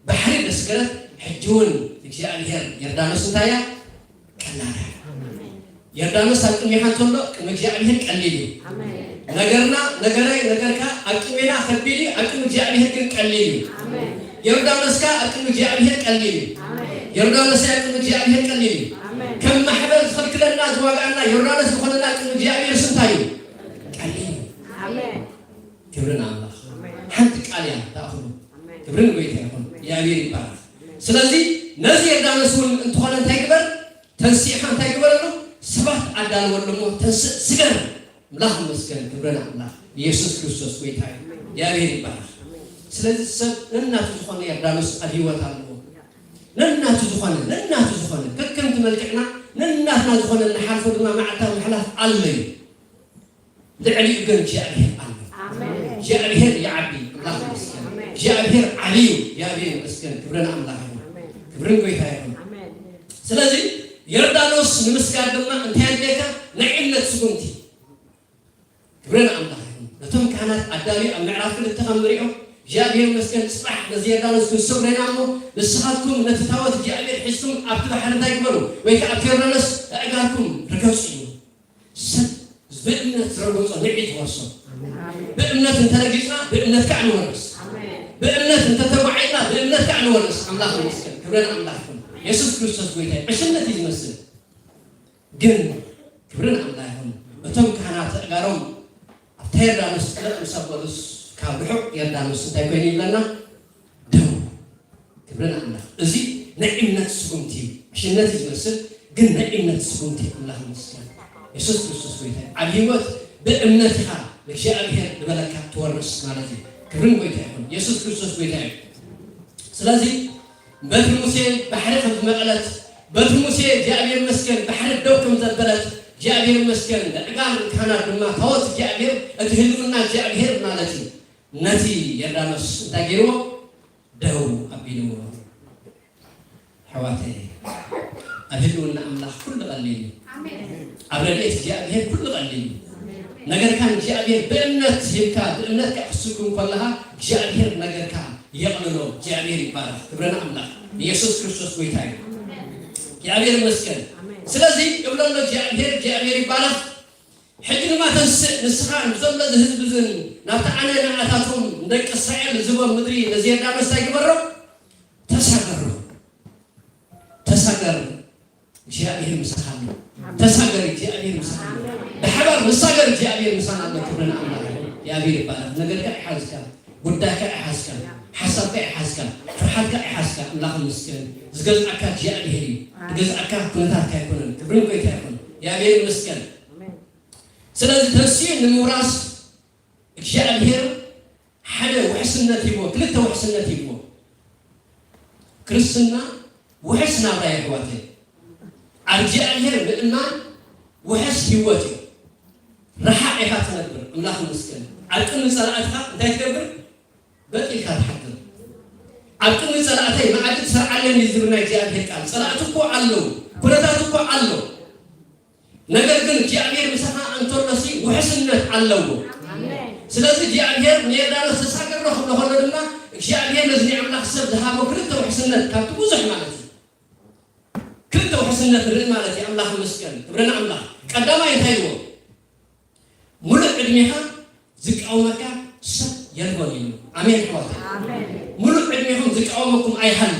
ባሕሪ ደስገለት፣ ሕጂ እውን እግዚኣብሔር ዮርዳኖስ እንታይ እያ? ቀላል እያ። ዮርዳኖስ ኣብ ቅድሜኻ እንተሎ ቅድሚ እግዚኣብሔር ቀሊል እዩ። ነገርና፣ ነገረይ፣ ነገርካ ኣብ ቅድሜና ከቢድ እዩ፣ ኣብ ቅድሚ እግዚኣብሔር ግን ቀሊል እዩ። ዮርዳኖስካ ኣብ ቅድሚ እግዚኣብሔር ቀሊል እዩ። ዮርዳኖስ ኣብ ቅድሚ እግዚኣብሔር ቀሊል እዩ። ከም ማሕበር ዝኸልክለና ዝዋጋኣና ዮርዳኖስ ዝኾነና ቅድሚ እግዚኣብሔር ስንታይ እዩ? ቀሊል እዩ። ክብርን ኣምላኽ ሓንቲ ቃል እያ ተኣኽሉ። ክብርን ጎይታ ይኹን። እግዚኣብሔር ይባረክ። ስለዚ ነዚ ዮርዳኖስ እውን እንተኾነ እንታይ ግበር? ተንሲእኻ እንታይ ግበረሉ? ሰባት ኣዳልወሉ እሞ ተንስእ ስገር። ኣምላኽ ይመስገን። ክብርን ኣምላኽ ኢየሱስ ክርስቶስ ጎይታ እዩ። እግዚኣብሔር ይባረክ። ስለዚ ሰብ ነናቱ ዝኾነ ዮርዳኖስ ኣብ ህይወት ኣለዎ። ነናቱ ዝኾነ፣ ነናቱ ዝኾነ ከከምቲ መልክዕና ነናትና ዝኾነ እንሓልፎ ድማ መዓልታዊ ምሕላፍ ኣሎ እዩ። ልዕሊኡ ግን እግዚኣብሔር ኣሎ። እግዚኣብሔር ይዓቢ። ኣምላኽ ይመስገን። እግዚኣብሔር ዓብዩ። እግዚኣብሔር ይመስገን። ክብርን ኣምላኽ ይኹን። ክብርን ጎይታ ይኹን። ስለዚ ዮርዳኖስ ንምስጋር ድማ እንታይ ኣድልየካ? ናይ እምነት ስጉምቲ። ክብርን ኣምላኽ ይኹን። ነቶም ካህናት ኣዳልዩ ኣብ ምዕራፍ ክልተ ከም ንሪኦ እግዚኣብሔር ይመስገን። ጽባሕ ነዚ ዮርዳኖስ ክንስግሮ ኢና እሞ ንስኻትኩም ነቲ ታቦት እግዚኣብሔር ሒዝኩም ኣብቲ ባሕሪ እንታይ ግበሩ? ወይ ከዓ ኣብቲ ዮርዳኖስ ኣእጋርኩም ርገጹ እዩ። ሰብ ብእምነት ዝረገጾ ንዒ ትወርሶ። ብእምነት እንተረጊጽና ብእምነት ከዓ ንወርስ። ብእምነት እንተተጓዒዝና ብእምነት ከዓ ንወርስ። ኣምላኽ ይመስገን። ክብርን ኣምላኽ ይኹን። የሱስ ክርስቶስ ጎይታ እዩ። ዕሽነት እዩ ዝመስል። ግን ክብርን ኣምላኽ ይኹን። እቶም ካህናት ኣእጋሮም ኣብታ ዮርዳኖስ ጥልቕ ምስ ኣበሉስ ካብ ርሑቕ ዮርዳኖስ እንታይ ኮይኑ ይብለና? ደው። ክብርን ኣምላኽ። እዚ ናይ እምነት ስጉምቲ እዩ። ዕሽነት እዩ ዝመስል፣ ግን ናይ እምነት ስጉምቲ እዩ። ኣምላኽ ይመስገን። የሱስ ክርስቶስ ጎይታ እዩ። ኣብ ህይወት ብእምነት ኢኻ ንእግዚኣብሔር ዝበለካ ትወርስ ማለት እዩ። ክብርን ጎይታ ይኹን። የሱስ ክርስቶስ ጎይታ እዩ። ስለዚ በትሪ ሙሴ ባሕሪ ከም ዝመቐለት፣ በትሪ ሙሴ እግዚኣብሔር ይመስገን ባሕሪ ደው ከም ዘበለት፣ እግዚኣብሔር ይመስገን ንዕጋር ካህናት ድማ ታቦት እግዚኣብሔር፣ እቲ ህልውና እግዚኣብሔር ማለት እዩ። ነቲ ዮርዳኖስ እንታይ ገይርዎ? ደው ኣቢልዎ። ኣሕዋተይ፣ ኣብ ህልውና ኣምላኽ ኩሉ ቀሊል እዩ። ኣብ ረድኤት እግዚኣብሔር ኩሉ ቀሊል እዩ። ነገርካ ንእግዚኣብሔር ብእምነት ሂብካ፣ ብእምነት ክትስጉም ከለኻ እግዚኣብሔር ነገርካ የቕልሎ። እግዚኣብሔር ይባረኽ። ክብሪ ንኣምላኽ። ኢየሱስ ክርስቶስ ጎይታ እዩ። እግዚኣብሔር ይመስገን። ስለዚ እብሎ ኣሎ እግዚኣብሔር፣ እግዚኣብሔር ይባረኽ። ሕጂ ድማ ተንስእ፣ ንስኻ ንዘሎ እዚ ህዝቢ እዝን ናብቲ ኣነ ንኣታቶም ንደቂ እስራኤል ዝህቦም ምድሪ ነዚ ዮርዳኖስ እንታይ ግበሮ? ተሳገሮ። ተሳገር፣ እግዚኣብሔር ምሳኻ ኣሎ። ተሳገር፣ እግዚኣብሔር ምሳኻ ኣሎ። ብሓባር ንሳገር፣ እግዚኣብሔር ምሳና ኣሎ። ክብሪ ንኣምላኽ ይኹን። እግዚኣብሔር ይባረኽ። ነገርካ ይሓዝካ፣ ጉዳይካ ይሓዝካ፣ ሓሳብካ ይሓዝካ፣ ፍርሓትካ ይሓዝካ። ኣምላኽ ይመስገን። ዝገዝኣካ እግዚኣብሔር እዩ። ዝገዝኣካ ኩነታትካ ኣይኮነን። ክብሪ ንጎይታ ይኹን። እግዚኣብሔር ይመስገን። ስለዚ ተንስኡ ንምውራስ እግዚኣብሔር ሓደ ውሕስነት ሂብዎ፣ ክልተ ውሕስነት ሂብዎ። ክርስትና ውሕስ ናብራ እዩ ኣሕዋተይ። ኣብ እግዚኣብሔር ምእማን ውሕስ ህይወት እዩ። ረሓቕ ኢኻ ትነብር፣ ኣምላኽ ይመስገን። ኣብ ቅድሚ ጸላእትኻ እንታይ ትገብር? በጥ ኢልካ ትሓድር። ኣብ ቅድሚ ጸላእተይ መኣዲ ትሰርዓለኒ እዩ ዝብል ናይ እግዚኣብሔር ቃል። ጸላእቲ እኮ ኣለዉ፣ ኩነታት እኮ ኣሎ። ነገር ግን እግዚኣብሔር ምሳኻ እንተሎሲ ውሕስነት ኣለዎ። ስለዚ እግዚኣብሔር ንዮርዳኖስ ተሳገሮ ክብሎ ከሎ ድማ እግዚኣብሔር ነዚ ናይ ኣምላኽ ሰብ ዝሃቦ ክልተ ውሕስነት ካብቲ ብዙሕ ማለት እዩ። ክልተ ውሕስነት ንርኢ ማለት እዩ። ኣምላኽ ይመስገን። ክብሪ ንኣምላኽ። ቀዳማይ እንታይ ኢልዎ? ሙሉእ ዕድሜኻ ዝቃወመካ ሰብ የልቦን እዩ። ኣሜን ኣሕዋት። ሙሉእ ዕድሜኹም ዝቃወመኩም ኣይሃሉ።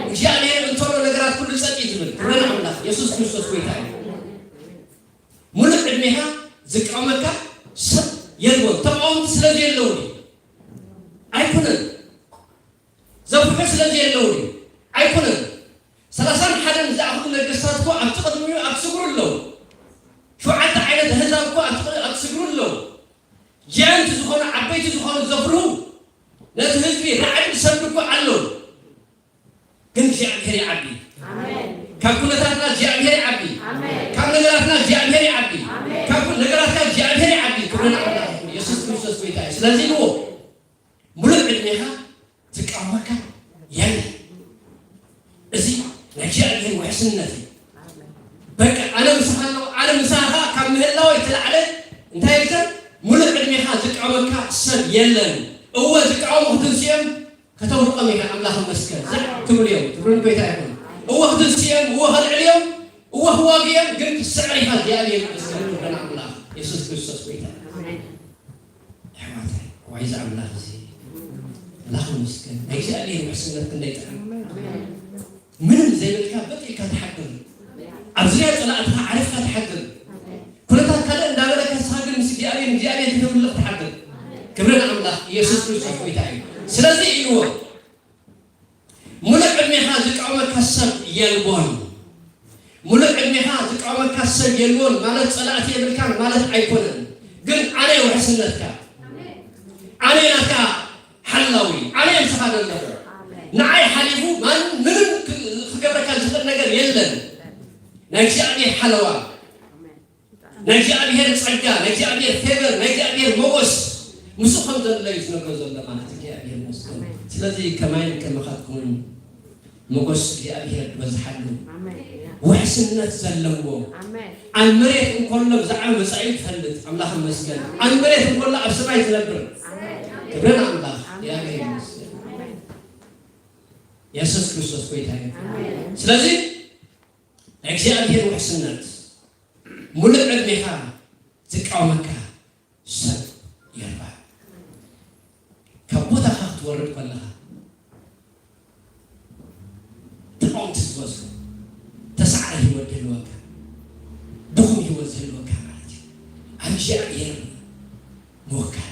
እግዚኣብሔር እንተሎ ነገራት ኩሉ ጸጥ እዩ ዝብል። ክብሪ ንኣምላኽ። የሱስ ክርስቶስ ጎይታ እዩ። ሙሉእ ዕድሜኻ ዝቃወመካ ሰብ የልቦን። ተቃወምቲ ስለ ዘየለዉ ድዩ? ኣይኮነን። ዘፍርሑ ስለ ዘየለዉ ድዩ? ኣይኮነን። ሰላሳን ሓደን ዝኣኽሉ ነገስታት እኮ ኣብቲ ቅድሚኡ ኣብ ስግሩ ኣለዉ። ሸውዓተ ዓይነት ኣህዛብ እኮ ኣብቲ ቅድ-፣ ኣብ ስግሩ ኣለዉ። ጃያንት ዝኾኑ፣ ዓበይቲ ዝኾኑ ዘፍርሁ ነቲ ህዝቢ ራዕዲ ዝሰዱ እኮ ኣለዉ። ግን እግዚኣብሔር ይዓቢ። ካብ ኩነታትና እግዚኣብሔር ይዓቢ። ካብ ነገራትና እግዚኣብሔር ይዓቢ። ካብ ኩ-፣ ነገራትና እግዚኣብሔር ይዓቢ። ክብሪ ንኣምላኽ ይኹን። የሱስ ክርስቶስ ጎይታ እዩ። ስለዚ ንዎ ሙሉእ ዕድሜኻ ዝቃወመካ የለን። እዚ ናይ እግዚኣብሔር ውሕስነት እዩ። በቃ ኣነ ምሳኻ ኣለኹ፣ ኣነ ምሳኻ ካብ ምህላወይ ዝቃወመካ ሰብ የለን። እወ ዝቃወሙ ክትንስኦም ከተውድቖም ኢኻ። ኣምላኽ ይመስገን። ዛዕ ትብሉ እዮም። ክብሪ ንጎይታ ይኹን። እወ ክትንስኦም፣ እወ ከልዕል እዮም፣ እወ ክዋግ እዮም፣ ግን ክትስዕር ኢኻ። እግዚኣብሔር ይመስገን። ክብሪ ንኣምላኽ። የሱስ ክርስቶስ ጎይታ። ኣሕዋተይ፣ ዋይ እዚ ኣምላኽ እዚ። ኣምላኽ ይመስገን። ናይ እግዚኣብሔር ውሕስነት ክንደይ ጥዑም። ምንም ዘይብልካ በጥ ኢልካ ትሓድር። ኣብ ዙርያ ጸላእትኻ ዓሪፍካ ትሓድር። ኩነታት ካልእ እንዳበለካ ንስኻ ግን ምስ እግዚኣብሔር፣ እግዚኣብሔር ከተምልኽ ትሓድር። ክብሪ ንኣምላኽ። ኢየሱስ ክርስቶስ ጎይታ እዩ። ስለዚ ኢልዎ፣ "ሙሉእ ዕድሜኻ ዝቃወመካ ሰብ የልቦን።" ሙሉእ ዕድሜኻ ዝቃወመካ ሰብ የልቦን ማለት ጸላእቲ የብልካን ማለት ኣይኮነን። ግን ኣነ ውሕስነትካ፣ ኣነ ናትካ ሓላዊ፣ ኣነ ምሳኻ ዘለኹ። ንዓይ ሓሊፉ ማንም ምንም ክ-፣ ክገብረካ ዝኽእል ነገር የለን። ናይ እግዚኣብሔር ሓለዋ፣ ናይ እግዚኣብሔር ጸጋ፣ ናይ እግዚኣብሔር ፌቨር፣ ናይ እግዚኣብሔር ሞገስ ምስኡ ከም ዘሎ እዩ ዝነግሮ ዘሎ ማለት እግዚኣብሔር ይመስገን። ስለዚ ከማይን ከማኻትኩምን ሞገስ እግዚኣብሔር ዝበዝሓሉ፣ ኣሜን። ውሕስነት ዘለዎ፣ ኣሜን። ኣብ መሬት እንከሎ ብዛዕባ መጻኢ ዝፈልጥ ኣምላኽ ይመስገን። ኣብ መሬት እንከሎ ኣብ ሰማይ ዝነብር ኣሜን። ክብሪ ንኣምላኽ ኣሜን። እግዚኣብሔር ይመስገን። ኣሜን። የሱስ ክርስቶስ ጎይታ እዩ። ኣሜን። ስለዚ ናይ እግዚኣብሔር ውሕስነት፣ ሙሉእ ዕድሜኻ ዝቃወመካ ሰብ የልባን። ካብ ቦታኻ ክትወርድ ከለኻ ተቃወምቲ ዝበዝሑ፣ ተሳዕረ ህይወት ዝህልወካ፣ ድኹም ህይወት ዝህልወካ ማለት እዩ። ኣብ እግዚኣብሔር ምውካል፣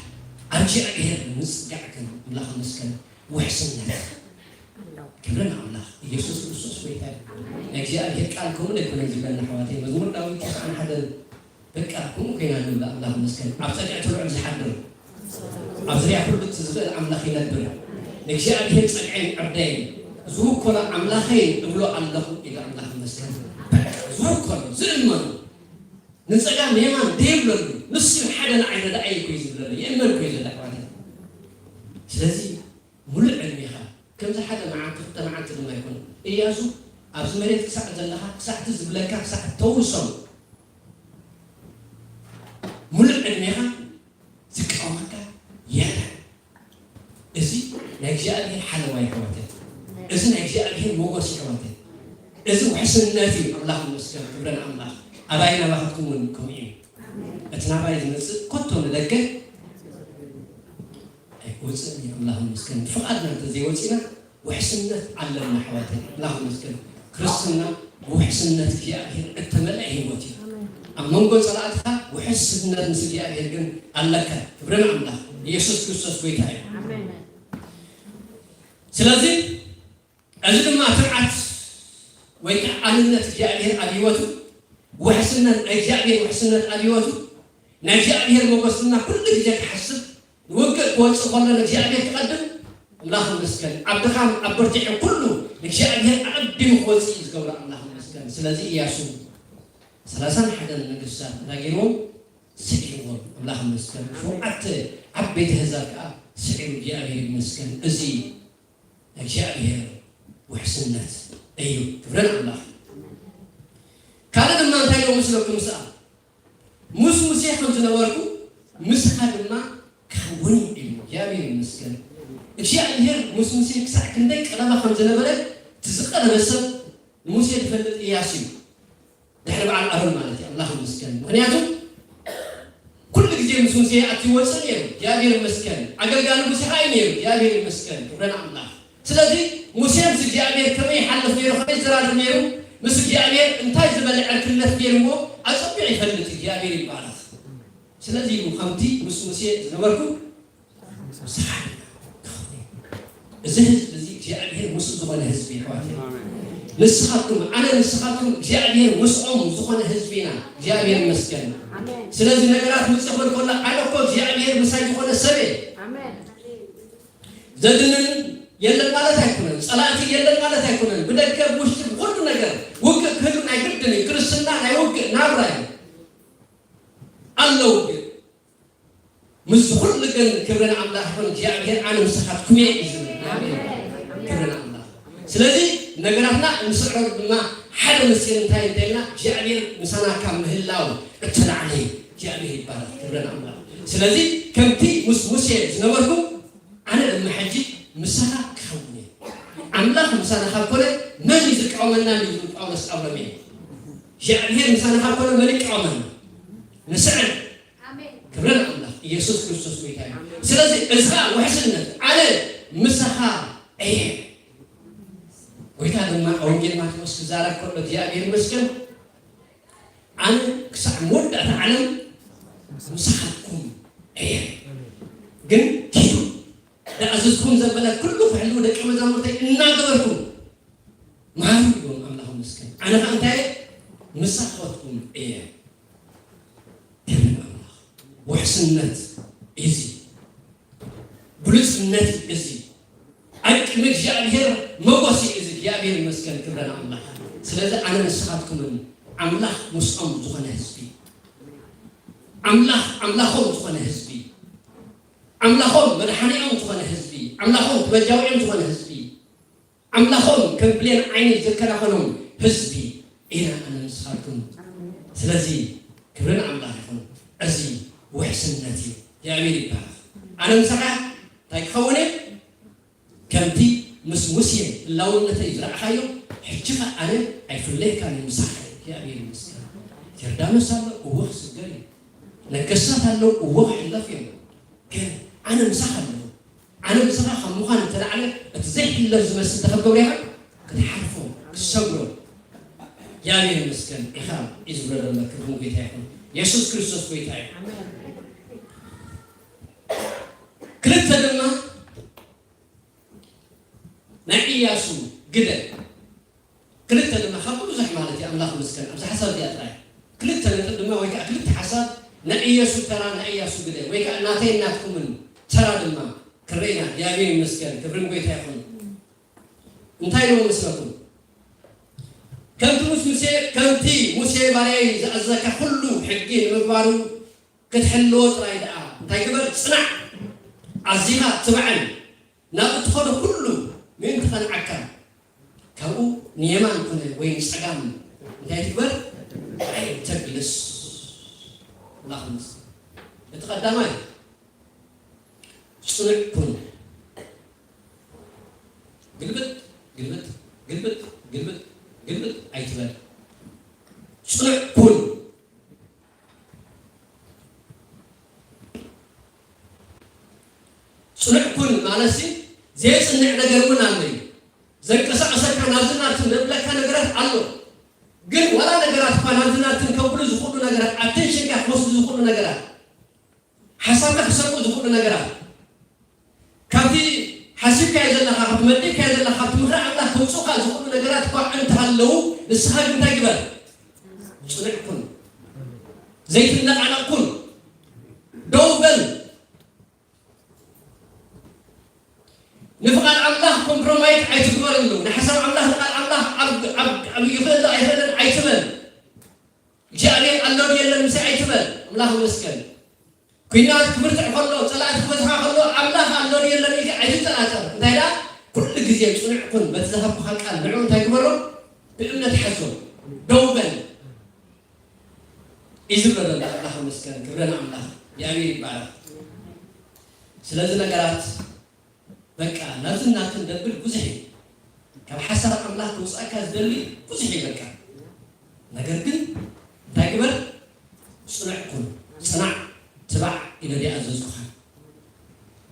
ኣብ እግዚኣብሔር ምጽጋዕ ግን ኣምላኽ ይመስገን ውሕስነት። ክብሪ ንኣምላኽ። ኢየሱስ ክርስቶስ ጎይታ እዩ። ናይ እግዚኣብሔር ቃል ከምኡ ኣይኮነን ዝብለና ኣሕዋተይ። መዝሙር ዳዊት ተስዓን ሓደን በቃ ከምኡ ኮይና ንብላ ኣምላኽ ይመስገን። ኣብ ጸግዒ ትውዕል ዝሓድር፣ ኣብ ዙርያ ኩሉ እቲ ዝኽእል ኣምላኽ ይነብር። ንእግዚኣብሔር ጸግዐይን ዕርደይን ዝውከሎ ኣምላኸይ እብሎ ኣለኹ ኢሉ ኣምላኽ ይመስገን። በቃ ዝውከሎ፣ ዝእመኖ፣ ንጸጋም የማን ደይብለሉ፣ ንሱ ሓደ ንዓይ ረዳእይ እኮ እዩ ዝብለሉ፣ ይእመን እኮ እዩ ዘሎ ኣሕዋተይ። ስለዚ ሙሉእ ዕድሜኻ ከምዚ ሓደ መዓልቲ ክልተ መዓልቲ ድማ ኣይኮነን። እያሱ ኣብዚ መሬት ክሳዕ ዘለኻ፣ ክሳዕ እቲ ዝብለካ፣ ክሳዕ እተውርሶም ሙሉእ ዕድሜኻ ዝቃወመካ የለን። እዚ ናይ እግዚኣብሔር ሓለዋ ይሕዋተይ። እዚ ናይ እግዚኣብሔር ሞገስ ይሕዋተይ። እዚ ውሕስነት እዩ። ኣምላኽ ይመስገን። ክብሪ ንኣምላኽ። ኣባይ ናባኻትኩም እውን ከምኡ እዩ። እቲ ናባይ ዝመጽእ ኮቶ ንደገ ኣይወጽእን እዩ። ኣምላኽ ይመስገን። ብፍቓድና እንተዘይወጺና ውሕስነት ኣለና ኣሕዋተይ። ኣምላኽ ይመስገን። ክርስትና ብውሕስነት እግዚኣብሔር እተመልአ ህይወት እዩ። ኣብ መንጎ ጸላእትኻ ውሕስነት ምስ እግዚኣብሔር ግን ኣለካ። ክብሪ ንኣምላኽ። ኢየሱስ ክርስቶስ ጎይታ እዩ። ኣሜን። ስለዚ እዚ ድማ ትብዓት ወይ ከዓ ኣንነት እግዚኣብሔር ኣብ ህይወቱ፣ ውሕስነት ናይ እግዚኣብሔር ውሕስነት ኣብ ህይወቱ፣ ናይ እግዚኣብሔር ሞገስ ድማ ኩሉ ግዜ ክሓስብ፣ ንውግእ ክወጽእ ከሎ ንእግዚኣብሔር ክቐድም፣ ኣምላኽ ይመስገን። ኣብ ድኻም፣ ኣብ ብርትዒ ኩሉ ንእግዚኣብሔር ኣቐዲሙ ክወጽእ እዩ ዝገብሮ፣ ኣምላኽ ይመስገን። ስለዚ ኢያሱ ሰላሳን ሓደን ነገስታት ተናጊርዎም ስዒርዎም፣ ኣምላኽ ይመስገን። ሸውዓተ ዓበይቲ ኣህዛብ ከኣ ስዒሩ፣ እግዚኣብሔር ይመስገን። እዚ እግዚኣብሔር ውሕስነት እዩ። ክብሪ ንኣምላኽ። ካልእ ድማ እንታይ ኢሉ መስለኩም? ምስኣ ምስ ሙሴ ከም ዝነበርኩ ምስኻ ድማ ክኸውን እዩ ኢሉ። እግዚኣብሔር ይመስገን። እግዚኣብሔር ምስ ሙሴ ክሳዕ ክንደይ ቀረባ ከም ዝነበረ፣ እቲ ዝቐረበ ሰብ ንሙሴ ዝፈልጥ እያሱ እዩ። ድሕሪ በዓል ኣሮን ማለት እዩ። ኣምላኽ ይመስገን። ምኽንያቱ ኩሉ ግዜ ምስ ሙሴ ይኣቲ ይወጽእ ነይሩ። እግዚኣብሔር ይመስገን። ኣገልጋሊ ሙሴ ኸኣ እዩ ነይሩ። እግዚኣብሔር ይመስገን። ክብሪ ንኣምላኽ። ስለዚ ሙሴ ምስ እግዚኣብሔር ከመይ ይሓልፍ ነይሩ፣ ከመይ ይዘራረብ ነይሩ፣ ምስ እግዚኣብሔር እንታይ ዝበለ ዕርክነት ነይርዎ ኣጸቢቑ ይፈልጥ። እግዚኣብሔር ይባረኽ። ስለዚ እዩ ከምቲ ምስ ሙሴ ዝነበርኩ ምሳኻ ክኸውን። እዚ ህዝቢ እዚ እግዚኣብሔር ምስኡ ዝኾነ ህዝቢ እዩ፣ ኣሕዋተይ። ኣሜን። ንስኻትኩም፣ ኣነ ንስኻትኩም እግዚኣብሔር ምስኦም ዝኾነ ህዝቢ ኢና። እግዚኣብሔር ይመስገን። ኣሜን። ስለዚ ነገራት ምጽእ ክብል ከሎ፣ ኣነ እኮ እግዚኣብሔር ምሳይ ዝኾነ ሰብ እየ። ኣሜን። ዘድንን የለን ማለት ኣይኮነን። ጸላእቲ የለን ማለት ኣይኮነን። ብደገ፣ ብውሽጢ፣ ብኹሉ ነገር ውግእ ክህሉ ናይ ግድን እዩ። ክርስትና ናይ ውግእ ናብራ እዩ። ኣሎ ውግእ። ምስ ኩሉ ግን ክብሪ ንኣምላኽ ይኹን። እግዚኣብሔር ኣነ ምሳኻትኩም እየ እዩ ዝብል። ኣሜን። ክብሪ ንኣምላኽ። ስለዚ ነገራትና እንስዕሮ ድማ ሓደ ምስጢር እንታይ እንተልና እግዚኣብሔር ምሳና ካብ ምህላው እተላዕለ እዩ። እግዚኣብሔር ይባረክ፣ ክብረ ንኣምላኽ። ስለዚ ከምቲ ምስ ሙሴ ዝነበርኩ ኣነ ድማ ሕጂ ምሳኻ ክኸውን እየ። ኣምላኽ ምሳና ካብ ኮነ መን እዩ ዝቃወመና? እንዲ ዝብል ጳውሎስ ኣብ ሮሜ። እግዚኣብሔር ምሳና ካብ ኮነ መን ይቃወመና? ንስዕር። ኣሜን። ክብረ ንኣምላኽ። ኢየሱስ ክርስቶስ ጎይታ እዩ። ኣሜን። ስለዚ እዚ ኸኣ ውሕስነት፣ ኣነ ምሳኻ እየ። ጎይታ ድማ ኣብ ወንጌል ማቴዎስ ክዛረብ ከሎ እግዚኣብሔር ይመስገን፣ ኣነ ክሳዕ መወዳእታ ዓለም ምሳኻትኩም እየ። ግን ኪዱ ዝኣዘዝኩም ዘበለ ኩሉ ክሕልዉ ደቀ መዛሙርተይ እናገበርኩም መሃሩ ይብሎም ኣምላኽ ይመስገን። ኣነ ኸኣ እንታይ እየ? ምሳኻትኩም እየ። ክብሪ ኣምላኽ። ውሕስነት እዚ፣ ብሉጽነት እዚ፣ ኣብ ቅድሚ እግዚኣብሔር መጎሲ እዚ። እግዚኣብሔር ይመስገን፣ ክብረ ንኣምላኽ። ስለዚ ኣነ ንስኻትኩምን ኣምላኽ ምስኦም ዝኾነ ህዝቢ፣ ኣምላኽ ኣምላኾም ዝኾነ ህዝቢ፣ ኣምላኾም መድሓኒኦም ዝኾነ ህዝቢ፣ ኣምላኾም መጃዊኦም ዝኾነ ህዝቢ፣ ኣምላኾም ከም ብሌን ዓይኒ ዝከናኸኖም ህዝቢ ኢና ኣነ ንስኻትኩም። ስለዚ ክብሪ ንኣምላኽ ይኹን። እዚ ውሕስነት እዩ። እግዚኣብሔር ይባረኽ። ኣነ ምሳኻ እንታይ ክኸውን እየ? ከምቲ ምስ ሙሴ ህላውነተይ ዝረኣኻዮ፣ ሕጂ ኸኣ ኣነ ኣይፍለየካን እየ፣ ምሳኻ እየ። እግዚኣብሔር ይመስገን። ዮርዳኖስ ኣሎ፣ እወ ክስገር እዩ። ነገስታት ኣለዉ፣ እወ ክሕለፍ እዮም። ግን ኣነ ምሳኻ ኣለኹ። ኣነ ምሳኻ ካብ ምዃን ዝተላዕለ እቲ ዘይሕለፍ ዝመስል እንተ ክትገብሮ ኢኻ ክትሓልፎ፣ ክትሰግሮ። እግዚኣብሔር ይመስገን ኢኻ እዩ ዝብሎ ዘሎ። ክብሪ ንጎይታ ይኹን። የሱስ ክርስቶስ ጎይታ እዩ። ኣሜን። ክልተ ድማ ናይ ኢያሱ ግደ። ክልተ ድማ ካብ ብዙሕ ማለት እዩ። ኣምላኽ ይመስገን ኣብዚ ሓሳብ እዚኣ ጥራይ ክልተ ነጥብ ድማ ወይ ከዓ ክልተ ሓሳብ ናይ ኢያሱ ተራ ናይ ኢያሱ ግደ ወይ ከዓ ናተይ ናትኩምን ተራ ድማ ክረኢና እግዚኣብሔር ይመስገን ክብርን ጎይታ ይኹን። እንታይ ኢልዎ መስለኩም? ከምቲ ምስ ሙሴ ከምቲ ሙሴ ባርያይ ዝኣዘዘካ ኩሉ ሕጊ ንምግባሩ ክትሕልዎ ጥራይ ደኣ እንታይ ግበር? ጽናዕ። ኣዚኻ ትብዓን ናብ እትኸዶ ኩሉ ምእንቲ ኸንዓካ ካብኡ ንየማን ኮነ ወይ ንጸጋም እንታይ ትግበር? ኣይተግልስ። ኣምላኽ ይመስገን። እቲ ቀዳማይ ጽኑዕ ኩን። ግልብጥ ግልብጥ ግልብጥ ግልብጥ ግልብጥ ኣይትበል። ጽኑዕ ኩን። ጽኑዕ ኩን ማለትሲ ዘየጽንዕ ነገር እውን ኣሎ እዩ። ዘንቀሳቕሰካ ናብዚ ናብትን ዘብለካ ነገራት ኣሎ። ግን ዋላ ነገራት እኳ ናብዚ ናብትን ከብሉ ዝኽእሉ ነገራት፣ ኣቴንሽንካ ክወስዱ ዝኽእሉ ነገራት፣ ሓሳብካ ክሰርቁ ዝኽእሉ ነገራት፣ ካብቲ ሓሲብካዮ ዘለኻ፣ ካብቲ መዲብካዮ ዘለኻ፣ ካብቲ ምኽሪ ኣምላኽ ከውጽኡካ ዝኽእሉ ነገራት እኳ እንተሃለዉ፣ ንስኻ ግን እንታይ ግበር? ጽኑዕ ኩን። ዘይትነቓነቕ ኩን። ደው በል። ንፍቓድ ኣምላኽ ኮምፕሮማይዝ ኣይትግበረሉ። ንሓሳብ ኣምላኽ፣ ንቃል ኣምላኽ ኣብ፣ ኣብ፣ ኣብ ይኽእል ዶ ኣይኽእልን ኣይትበል። እግዚኣብሔር ኣሎ ድዩ የለን ምሳይ ኣይትበል። ኣምላኽ ይመስገን። ኲናት ክብርትዕ ከሎ፣ ጸላእቲ ክበዝሓ ከሎ፣ ኣምላኽ ኣሎ ድዩ የለን ኢልካ ኣይትጠራጠር። እንታይ ደኣ? ኩሉ ግዜ ጽኑዕ ኩን። በቲ ዝሃብኩኻ ቃል ንዕኡ እንታይ ግበሮ? ብእምነት ሓዞ። ደው በል። እዩ ዝብሎ ዘሎ። ኣምላኽ ይመስገን። ክብረ ንኣምላኽ። እግዚኣብሔር ይባረኽ። ስለዚ ነገራት በቃ ናብዚ ናትን ደብል ብዙሕ እዩ። ካብ ሓሳብ ኣምላኽ ክውፅኣካ ዝደሊ ብዙሕ እዩ በቃ። ነገር ግን እንታይ ግበር? ጽኑዕ ኩን። ጽናዕ፣ ትባዕ ኢለ ድኣ ኣዘዝኩኻ።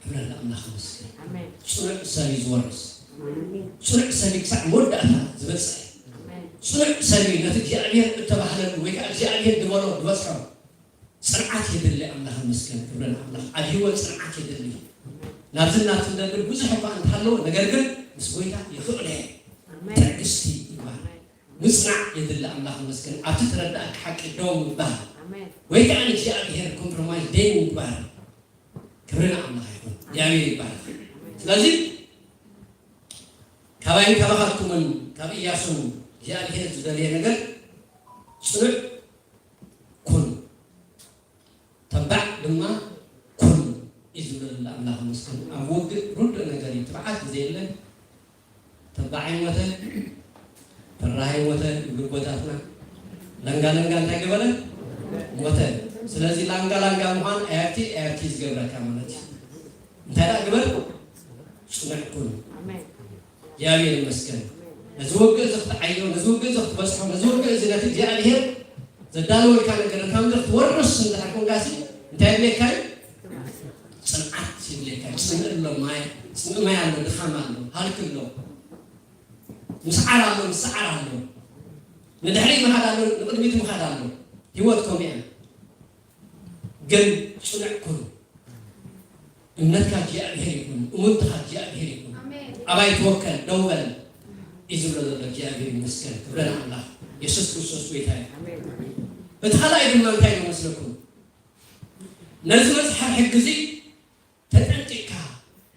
ክብረ ንኣምላኽ ይመስገን። ኣሜን። ጽኑዕ ሰብ እዩ ዝወርስ። ኣሜን። ጽኑዕ ሰብ እዩ ክሳዕ መወዳእታ ዝበጽሕ። ኣሜን። ጽኑዕ ሰብ እዩ ነቲ እግዚኣብሔር እተባህለሉ ወይ ከዓ እግዚኣብሔር ዝበሎ ዝበጽሖ። ጽንዓት የድሊ። ኣምላኽ ይመስገን። ክብረ ንኣምላኽ። ኣብ ህይወት ጽንዓት የድሊ። ናብዚ ናብቲ ንደብል ብዙሕ እኳ እንተሃለወ፣ ነገር ግን ምስ ጎይታ ይኽእለ። ኣሜን። ትዕግስቲ ይግባር። ኣሜን። ምጽናዕ የድሊ። ኣምላኽ ይመስገን። ኣብቲ ትረዳእካ ሓቂ ደው ምባል። ኣሜን። ወይ ከዓ ንእግዚኣብሔር ኮምፕሮማይዝ ደይ ምግባር። ክብሪ ንኣምላኽ ይኹን። እግዚኣብሔር ይባረክ። ስለዚ ካባይን ካባኻትኩምን ካብ ኢያሱን እግዚኣብሔር ዝደለየ ነገር ጽኑዕ ኩን፣ ተባዕ ድማ ኩን እዩ ዝብለሉ ኣምላኽ ይመስገን። ኣብ ውግእ ርዱእ ነገር እዩ። ትብዓት ግዜ የለን። ተባዓይ ሞተ፣ ፈራሃይ ሞተ ይብሉ ኣቦታትና። ለንጋ ለንጋ እንታይ ገበረ? ሞተ። ስለዚ ላንጋ ላንጋ ምዃን ኣየርቲ ኣየርቲ ዝገብረካ ማለት እዩ። እንታይ ደኣ ግበር? ጽኑዕ ኩን። እግዚኣብሔር ይመስገን። ነዚ ውግእ እዚ ክትዓዮ፣ ነዚ ውግእ እዚ ክትበጽሖ፣ ነዚ ውግእ እዚ ነቲ እግዚኣብሔር ዘዳለወልካ ነገር እታ ምድሪ ክትወርስ እንድሕር ኮንካሲ እንታይ ይብለካ እዩ? ጽንዓት ይብለካ እዩ። ጽምእ ኣሎ ማይ፣ ጽምእ ማይ ኣሎ፣ ድኻም ኣሎ፣ ሃልኪ ኣሎ፣ ምስዓር ኣሎ፣ ምስዓር ኣሎ፣ ንድሕሪት ምኻድ ኣሎ፣ ንቕድሚት ምኻድ ኣሎ። ህይወት ከምኡ እያ። ግን ጽኑዕ ኩን። እምነትካ እግዚኣብሔር ይኹን፣ እሙንትኻ እግዚኣብሔር ይኹን። ኣባይ ተወከል፣ ደው በል እዩ ዝብሎ ዘሎ። እግዚኣብሔር ይመስገን፣ ክብረ ንኣምላኽ። የሱስ ክርስቶስ ጎይታ እዩ። እቲ ካልኣይ ድማ እንታይ እዩ መስለኩም? ነዚ መጽሓፍ ሕጊ እዚ ተጠንቂቕካ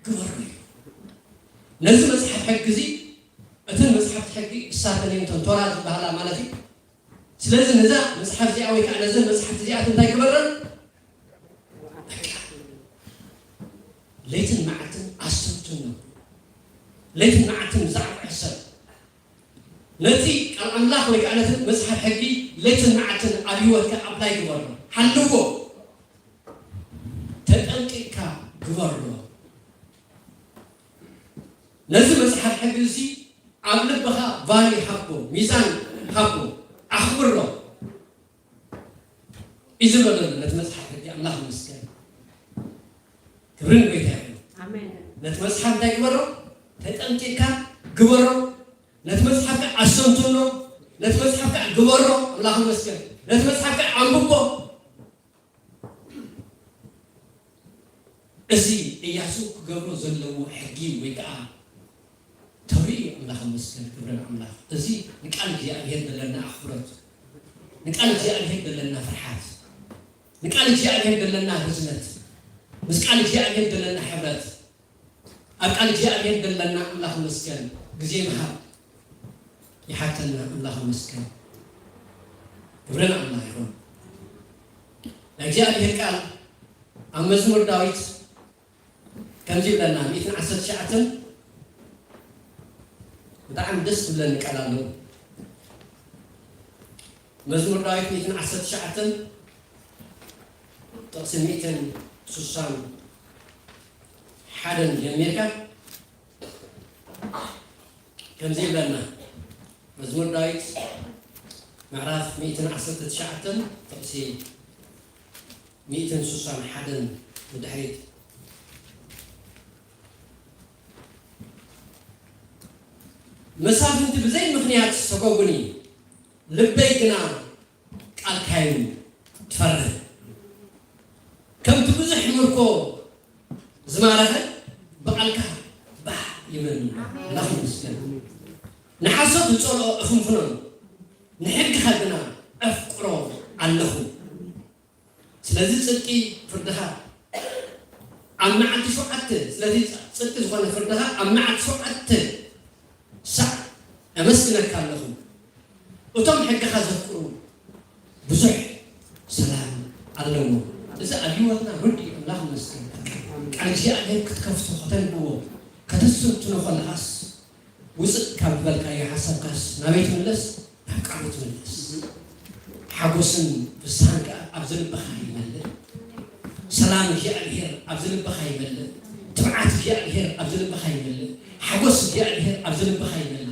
ግበሮ እዩ። ነዚ መጽሓፍ ሕጊ እዚ፣ እተን መጽሓፍቲ ሕጊ እሳተን እየን፣ እተን ቶራ ዝበሃላ ማለት እዩ። ስለዚ ነዛ መጽሓፍ እዚኣ ወይ ከዓ ነዘን መጽሓፍቲ እዚኣት እንታይ ግበረን? በቃ ለይትን መዓልትን ኣስተንትኖ። ለይትን መዓልትን ብዛዕባ ሕሰብ። ነቲ ቃል ኣምላኽ ወይ ከዓ ነቲ መጽሓፍ ሕጊ ለይትን መዓልትን ኣብ ህይወትካ ኣፕላይ ግበሮ። ሓልዎ። ተጠንቂቕካ ግበሮ። ነዚ መጽሓፍ ሕጊ እዚ ኣብ ልብኻ ቫልዩ ሃቦ፣ ሚዛን ሃቦ፣ ኣኽብሮ እዩ ዝብሎ ዘሎ ነቲ መጽሓፍ ሕጊ። ኣምላኽ ይመስገን። ክብሪ ንጎይታ ይኹን። ኣሜን። ነቲ መጽሓፍ እንታይ ግበሮ? ተጠንቂቕካ ግበሮ። ነቲ መጽሓፍ ከዓ ኣስተንትኖ። ነቲ መጽሓፍ ከዓ ግበሮ። ኣምላኽ ይመስገን። ነቲ መጽሓፍ ከዓ ኣንብቦ። እዚ እያሱ ክገብሮ ዘለዎ ሕጊ ወይ ከዓ ተርኢ ኣምላኽ መስገን ክብረ ኣምላኽ። እዚ ንቃል እግዚኣብሔር ዘለና ኣኽብሮት፣ ንቃል እግዚኣብሔር ዘለና ፍርሓት፣ ንቃል እግዚኣብሔር ዘለና ርዝነት፣ ምስ ቃል እግዚኣብሔር ዘለና ሕብረት፣ ኣብ ቃል እግዚኣብሔር ዘለና ኣምላኽ መስገን ግዜ ምሃብ ይሓተና። ኣምላኽ መስገን ክብረ ኣምላኽ ይኹን። ናይ እግዚኣብሔር ቃል ኣብ መዝሙር ዳዊት ከምዚ ይብለና፣ ሚእትን ዓሰርተ ትሽዓተን ብጣዕሚ ደስ ዝብለኒ ቃል ኣለዎ። መዝሙር ዳዊት ሚእትን ዓሰርተ ትሽዓተን ጥቕሲ ሚእትን ስሳን ሓደን ጀሚርካ ከምዚ ይብለና። መዝሙር ዳዊት ምዕራፍ ሚእትን ዓሰርተ ትሽዓተን ጥቕሲ ሚእትን ስሳን ሓደን ብድሕሪት። መሳፍንቲ ብዘይ ምኽንያት ሰጎጉኒ፣ ልበይ ግና ቃልካ እዩ ትፈርህ። ከምቲ ብዙሕ ምርኮ ዝማረኸ ብቃልካ ባህ ይብል። ኣምላኽ ይመስገን። ንሓሶት ዝጸልኦ እፍንፍኖ፣ ንሕግኻ ግና ኣፍቅሮ ኣለኹ። ስለዚ ጽድቂ ፍርድኻ ኣብ መዓልቲ ሸውዓተ፣ ስለዚ ጽድቂ ዝኾነ ፍርድኻ ኣብ መዓልቲ ሸውዓተ ሳዕ ኣመስግነካ ኣለኹ። እቶም ሕግኻ ዘፍቅሩ ብዙሕ ሰላም ኣለዎም። እዚ ኣብ ህይወትና ርዱእ እዩ። ኣምላኽ ይመስገን። ቃል እግዚኣብሔር ክትከፍቶ፣ ከተንብቦ፣ ከተስተንትኖ ከለኻስ ውፅእ ካብ ዝበልካዮ ሓሳብካስ ናበይ ትምለስ? ናብ ቃሉ ትምለስ። ሓጎስን ፍስሃን ከኣ ኣብዚ ልብኻ ይመልእ። ሰላም እግዚኣብሔር ኣብዚ ልብኻ ይመልእ። ትብዓት እግዚኣብሔር ኣብዚ ልብኻ ይመልእ። ሓጎስ እግዚኣብሔር ኣብዚ ልብኻ ይመልእ።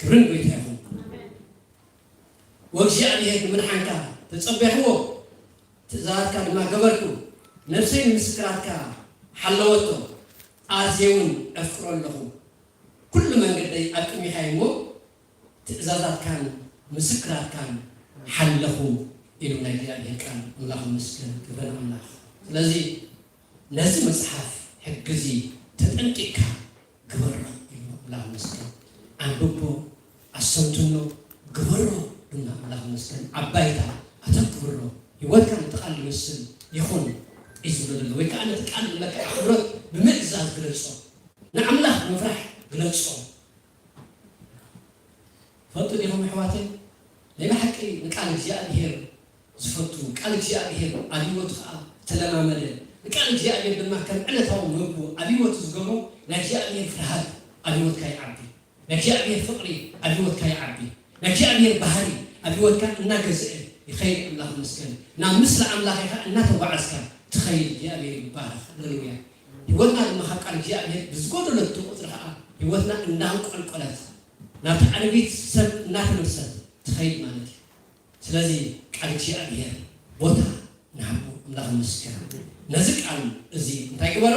ክብርን ጎይታ ይኹን። ወእግዚኣብሔር ንምድሓንካ ተጸበኽዎ፣ ትእዛዛትካ ድማ ገበርኩ። ነፍሰይ ንምስክራትካ ሓለወቶ፣ ኣዝየ እውን ኣፍቅሮ ኣለኹ። ኩሉ መንገደይ ኣጥሚኻዮ እሞ፣ ትእዛዛትካን ምስክራትካን ሓለኹ ኢሉ ናይ እግዚኣብሔር ቃል። ኣምላኽ ይመስገን፣ ክብሪ ንኣምላኽ። ስለዚ ነዚ መጽሓፍ ሕጊ እዚ ተጠንቂቕካ ግበሮ ኢሉ ኣምላኽ ይመስገን። ኣንብቦ፣ ኣስተንትኖ፣ ግበሮ ድማ ኣምላኽ ይመስገን። ኣብ ባይታ ኣተኩሮ፣ ህይወትካ ነቲ ቃል ዝመስል ይኹን እዩ ዝብሎ ዘሎ። ወይ ከዓ ነቲ ቃል ዘለካ ኣኽብሮት ብምእዛዝ ግለጾ። ንኣምላኽ ምፍራሕ ግለጾ። ትፈልጡ ዲኹም ኣሕዋተይ? ናይ ብሓቂ ንቃል እግዚኣብሔር ዝፈቱ፣ ቃል እግዚኣብሔር ኣብ ህይወቱ ከዓ ዝተለማመደ፣ ንቃል እግዚኣብሔር ድማ ከም ዕለታዊ ምግቡ ኣብ ህይወቱ ዝገብሮ፣ ናይ እግዚኣብሔር ፍርሃት ኣብ ህይወትካ ይዓቢ። ናይ እግዚኣብሔር ፍቕሪ ኣብ ህይወትካ ይዓቢ። ናይ እግዚኣብሔር ባህሪ ኣብ ህይወትካ እናገዝአ ትኸይድ። ኣምላኽ ይመስገን። ናብ ምስሊ ኣምላኽ ኢኻ እናተጓዓዝካ ትኸይድ። እግዚኣብሔር ይባረኽ። ሃሌሉያ። ህይወትና ድማ ካብ ቃል እግዚኣብሔር ብዝጎደለቱ ቁፅሪ ከዓ ህይወትና እንዳንቆልቆለት ናብቲ ዓረቢት ሰብ እናተመልሰት ትኸይድ ማለት እዩ። ስለዚ ቃል እግዚኣብሔር ቦታ ንሃቦ። ኣምላኽ ይመስገን። ነዚ ቃል እዚ እንታይ ግበሮ?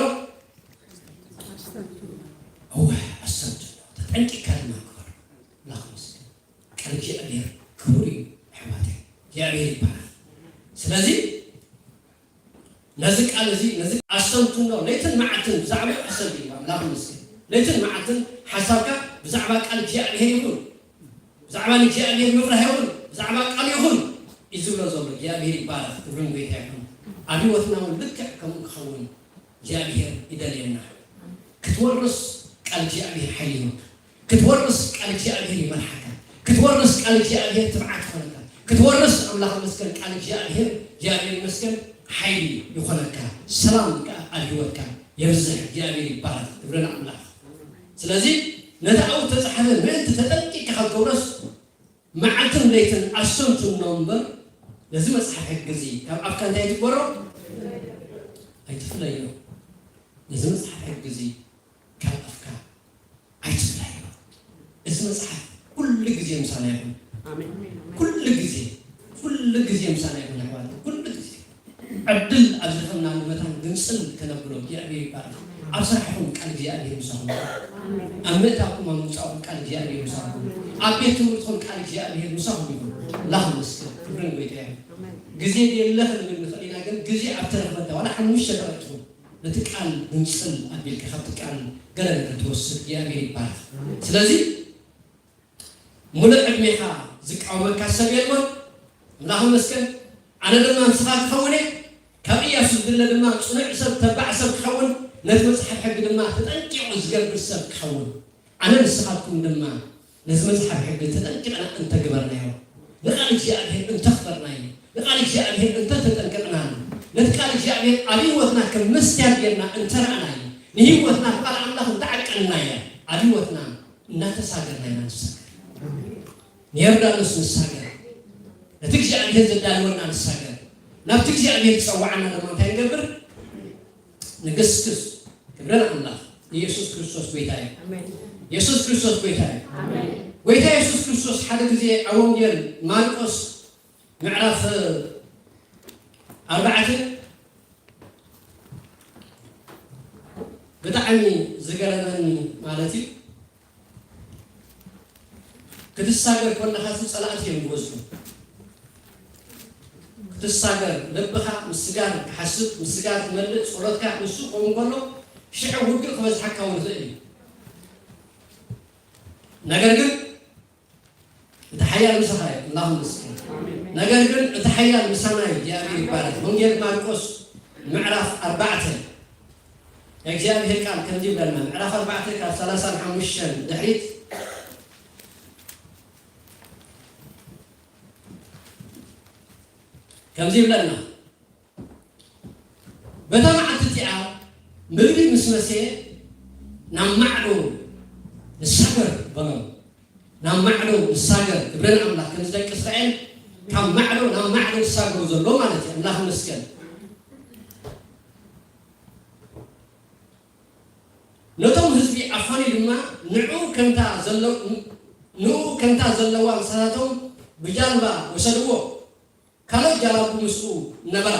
እወ፣ ኣስተንትኖ። ተጠንቂቕካ ድማ ግበሮ። ኣምላኽ ይመስገን። ቃል እግዚኣብሔር ክቡር እዩ ኣሕዋተይ። እግዚኣብሔር ይባረኽ። ስለዚ ነዚ ቃል እዚ፣ ነዚ ኣስተንትኖ፣ ለይትን መዓልትን ብዛዕባ ሕሰብ እዩ። ኣምላኽ ይመስገን። ለይትን መዓልትን ሓሳብካ ብዛዕባ ቃል እግዚኣብሔር ይኹን፣ ብዛዕባ ንእግዚኣብሔር ምፍራህ ይኹን፣ ብዛዕባ ቃል ይኹን እዩ ዝብሎ ዘሎ። እግዚኣብሔር ይባረኽ፣ ክብርን ጎይታ ይኹን። ኣብ ህይወትና እውን ልክዕ ከምኡ ክኸውን እግዚኣብሔር ይደልየና። ክትወርስ ቃል እግዚኣብሔር ሓይሊ ይህበካ። ክትወርስ ቃል እግዚኣብሔር ይመርሓካ። ክትወርስ ቃል እግዚኣብሔር ትብዓት ይኾነካ። ክትወርስ ኣምላኽ ይመስገን ቃል እግዚኣብሔር፣ እግዚኣብሔር ይመስገን ሓይሊ ይኾነካ። ሰላም ከዓ ኣብ ህይወትካ የብዝሕ። እግዚኣብሔር ይባረኽ። ክብሪ ንኣምላኽ። ስለዚ ነቲ ኣብኡ ዝተጻሕፈ ምእንቲ ተጠንቂቕካ ካብ ተውረስ መዓልትን ለይትን ኣስተንትኖ እምበር ነዚ መጽሓፍ ሕጊ እዚ ካብ ኣፍካ እንታይ ትግበሮ? ኣይትፍለዮ። ነዚ መጽሓፍ ሕጊ እዚ ካብ ኣፍካ ኣይትፍለዮ። እዚ መጽሓፍ ኩሉ ግዜ ምሳና ይኹን። ኣሜን። ኩሉ ግዜ፣ ኩሉ ግዜ ምሳና ይኹን ኣሕዋት፣ ኩሉ ግዜ። ዕድል ኣብ ዝረኸብናሉ መታን ግንጽል ከነብሎ እግዚኣብሔር ይባረኽ። ኣብ ስራሕኹም ቃል እግዚኣብሔር ምሳኹም ይኹን። ኣብ ምእታውኩም ኣብ ምውጻእኩም ቃል እግዚኣብሔር ምሳኹም ይኹን። ኣብ ቤት ትምህርትኹም ቃል እግዚኣብሔር ምሳኹም ይኹን። ኣምላኽ ይመስገን። ክብርን ጎይታ ይኹን። ግዜ የለ ክንብል ንኽእል ኢና፣ ግን ግዜ ኣብ ተረኽበታ ዋላ ሓሙሽተ ደቂቕ ትኹን ነቲ ቃል ግንጽል ኣቢልካ ካብቲ ቃል ገለ ነገር ትወስድ እግዚኣብሔር ይባረኽ። ስለዚ ሙሉእ ዕድሜኻ ዝቃወመካ ሰብ የልቦን። ኣምላኽ ይመስገን። ኣነ ድማ ንስኻ ክኸውን እየ። ካብ ኢያሱ ዝድለ ድማ ጽኑዕ ሰብ፣ ተባዕ ሰብ ክኸውን፣ ነቲ መጽሓፍ ሕጊ ድማ ተጠንቂቑ ዝገብር ሰብ ክኸውን። ኣነ ንስኻትኩም ድማ ነዚ መጽሓፍ ሕጊ ተጠንቂቕና እንተግበርናዮ፣ ንቃል እግዚኣብሔር እንተኽበርናዮ፣ ንቃል እግዚኣብሔር እንተተጠንቀቕናሉ፣ ነቲ ቃል እግዚኣብሔር ኣብ ህይወትና ከም መስትያት ጌርና እንተረኣናዮ፣ ንህይወትና ብቃል ኣምላኽ እንተዓቀንናዮ፣ ኣብ ህይወትና እናተሳገርና ኢና ንሳገር። ንዮርዳኖስ ንሳገር። ነቲ እግዚኣብሔር ዘዳለወና ንሳገር። ናብቲ እግዚኣብሔር ዝጸዋዓና ድማ እንታይ ንገብር? ንግስግስ። ክብሪ ንኣምላኽ። ኢየሱስ ክርስቶስ ጎይታ እዩ። ኣሜን። ኢየሱስ ክርስቶስ ጎይታ እዩ። ኣሜን። ጎይታ ኢየሱስ ክርስቶስ ሓደ ግዜ ኣብ ወንጌል ማርቆስ ምዕራፍ ኣርባዕተ ብጣዕሚ ዝገረመኒ ማለት እዩ። ክትሳገር ከለኻ ሱ ጸላእቲ እዮም ዝወስዱ። ክትሳገር ልብኻ ምስጋር ክሓስብ፣ ምስጋር ክመልእ፣ ጸሎትካ ንሱ ክኸውን ከሎ ሽዑ ውግእ ክበዝሓካ እውን ይኽእል እዩ። ነገር ግን እቲ ሓያል ምሳኻ እዩ። ኣምላኽ ይመስገን። ነገር ግን እቲ ሓያል ምሳና እዩ። እግዚኣብሔር ይባረክ። ወንጌል ማርቆስ ምዕራፍ ኣርባዕተ ናይ እግዚኣብሔር ቃል ከምዚ ይብለና። ምዕራፍ ኣርባዕተ ካብ ሰላሳን ሓሙሽተን ድሕሪት ከምዚ ይብለና። በታ መዓልቲ እቲኣ ምግቢ ምስ መሰየ ናብ ማዕዶ ንሳገር በሎም። ናብ ማዕዶ ንሳገር። ክብሪ ንኣምላኽ። ከምዚ ደቂ እስራኤል ካብ ማዕዶ ናብ ማዕዶ ዝሳገሩ ዘሎ ማለት እዩ። ኣምላኽ ይመስገን። ነቶም ህዝቢ ኣፋንዩ ድማ ንዑ ከምታ ዘለ-፣ ንኡ ከምታ ዘለዋ ምሳታቶም ብጃልባ ወሰድዎ። ካልኦት ጃላቡ ምስኡ ነበራ።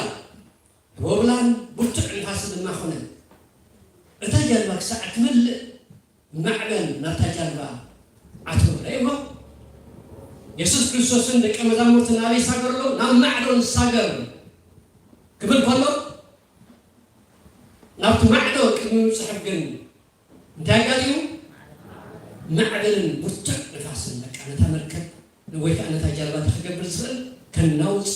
ወብላን ብርቱዕ ንፋስ ድማ ኾነ። እታ ጃልባ ክሳዕ እትመልእ ማዕበል ናብታ ጃልባ ኣተወ። ርእይዎ? የሱስ ክርስቶስን ደቀ መዛሙርትን ናበይ ይሳገሩ ኣለዉ? ናብ ማዕዶ ንሳገር ክብል ከሎ፣ ናብቲ ማዕዶ ቅድሚ ምብጽሑ ግን እንታይ ኣጋጢሙ? ማዕበልን ብርቱዕ ንፋስን በቃ ነታ መርከብ ወይ ከዓ ነታ ጃልባ እንታይ ክገብር ዝኽእል? ከናውጽ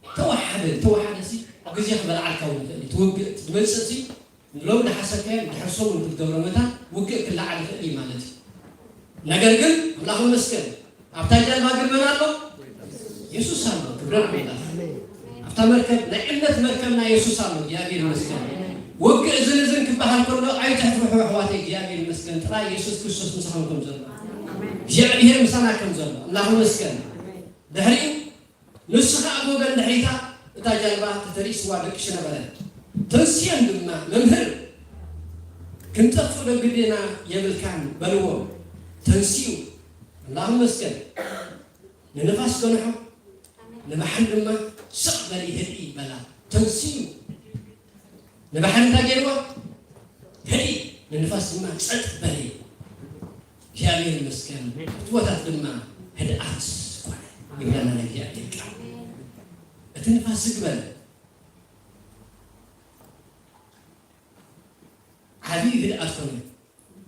ተወሓደ። ተወሓደ ሲ ግዜ ክበልዓልካ እውን ይኽእል እዩ። እቲ ውግእ ዝመጽእ ሲ ሎሚ ዝሓሰብካዮ ድሕሪ ሰሙን ክትገብሮ መታን ውግእ ክለዓል ይኽእል እዩ ማለት እዩ። ነገር ግን ኣምላኽ ይመስገን ኣብታ ጃልባ ግን መን ኣሎ? የሱስ ኣሎ። ክብሪ ንኣምላኽ። ኣብታ መርከብ ናይ እምነት መርከብና የሱስ ኣሎ። እግዚኣብሔር ይመስገን። ውግእ እዝን እዝን ክበሃል ከሎ ኣይትሕፍሑ ኣሕዋተይ። እግዚኣብሔር ይመስገን ጥራይ የሱስ ክርስቶስ ምሳኹም ከም ዘሎ፣ እግዚኣብሔር ምሳና ከም ዘሎ ኣምላኽ ይመስገን። ድሕሪኡ ንሱ ኸኣ ብወገን ድሕሪታ እታ ጃልባ ተተሪእስዋ ደቂሱ ነበረ። ተንስኦም ድማ፣ "መምህር፣ ክንጠፍእ ዶ ግዴና የብልካን?" በልዎም። ተንሲኡ፣ ኣምላኽ ይመስገን፣ ንንፋስ ገንሖ፣ ንባሕሪ ድማ፣ "ስቕ በሊ፣ ህድኢ" በላ። ተንሲኡ ንባሕሪ እንታይ ገይርዎ? ህድኢ፣ ንንፋስ ድማ ጸጥ በሊ። እግዚኣብሔር ይመስገን። እቲ ቦታት ድማ ህድኣት ኮነ። ይብለና ናይ እግዚኣብሔር ቃል። እቲ ንፋስ ዝግ በለ። ዓብዪ ህድኣት ኮነ።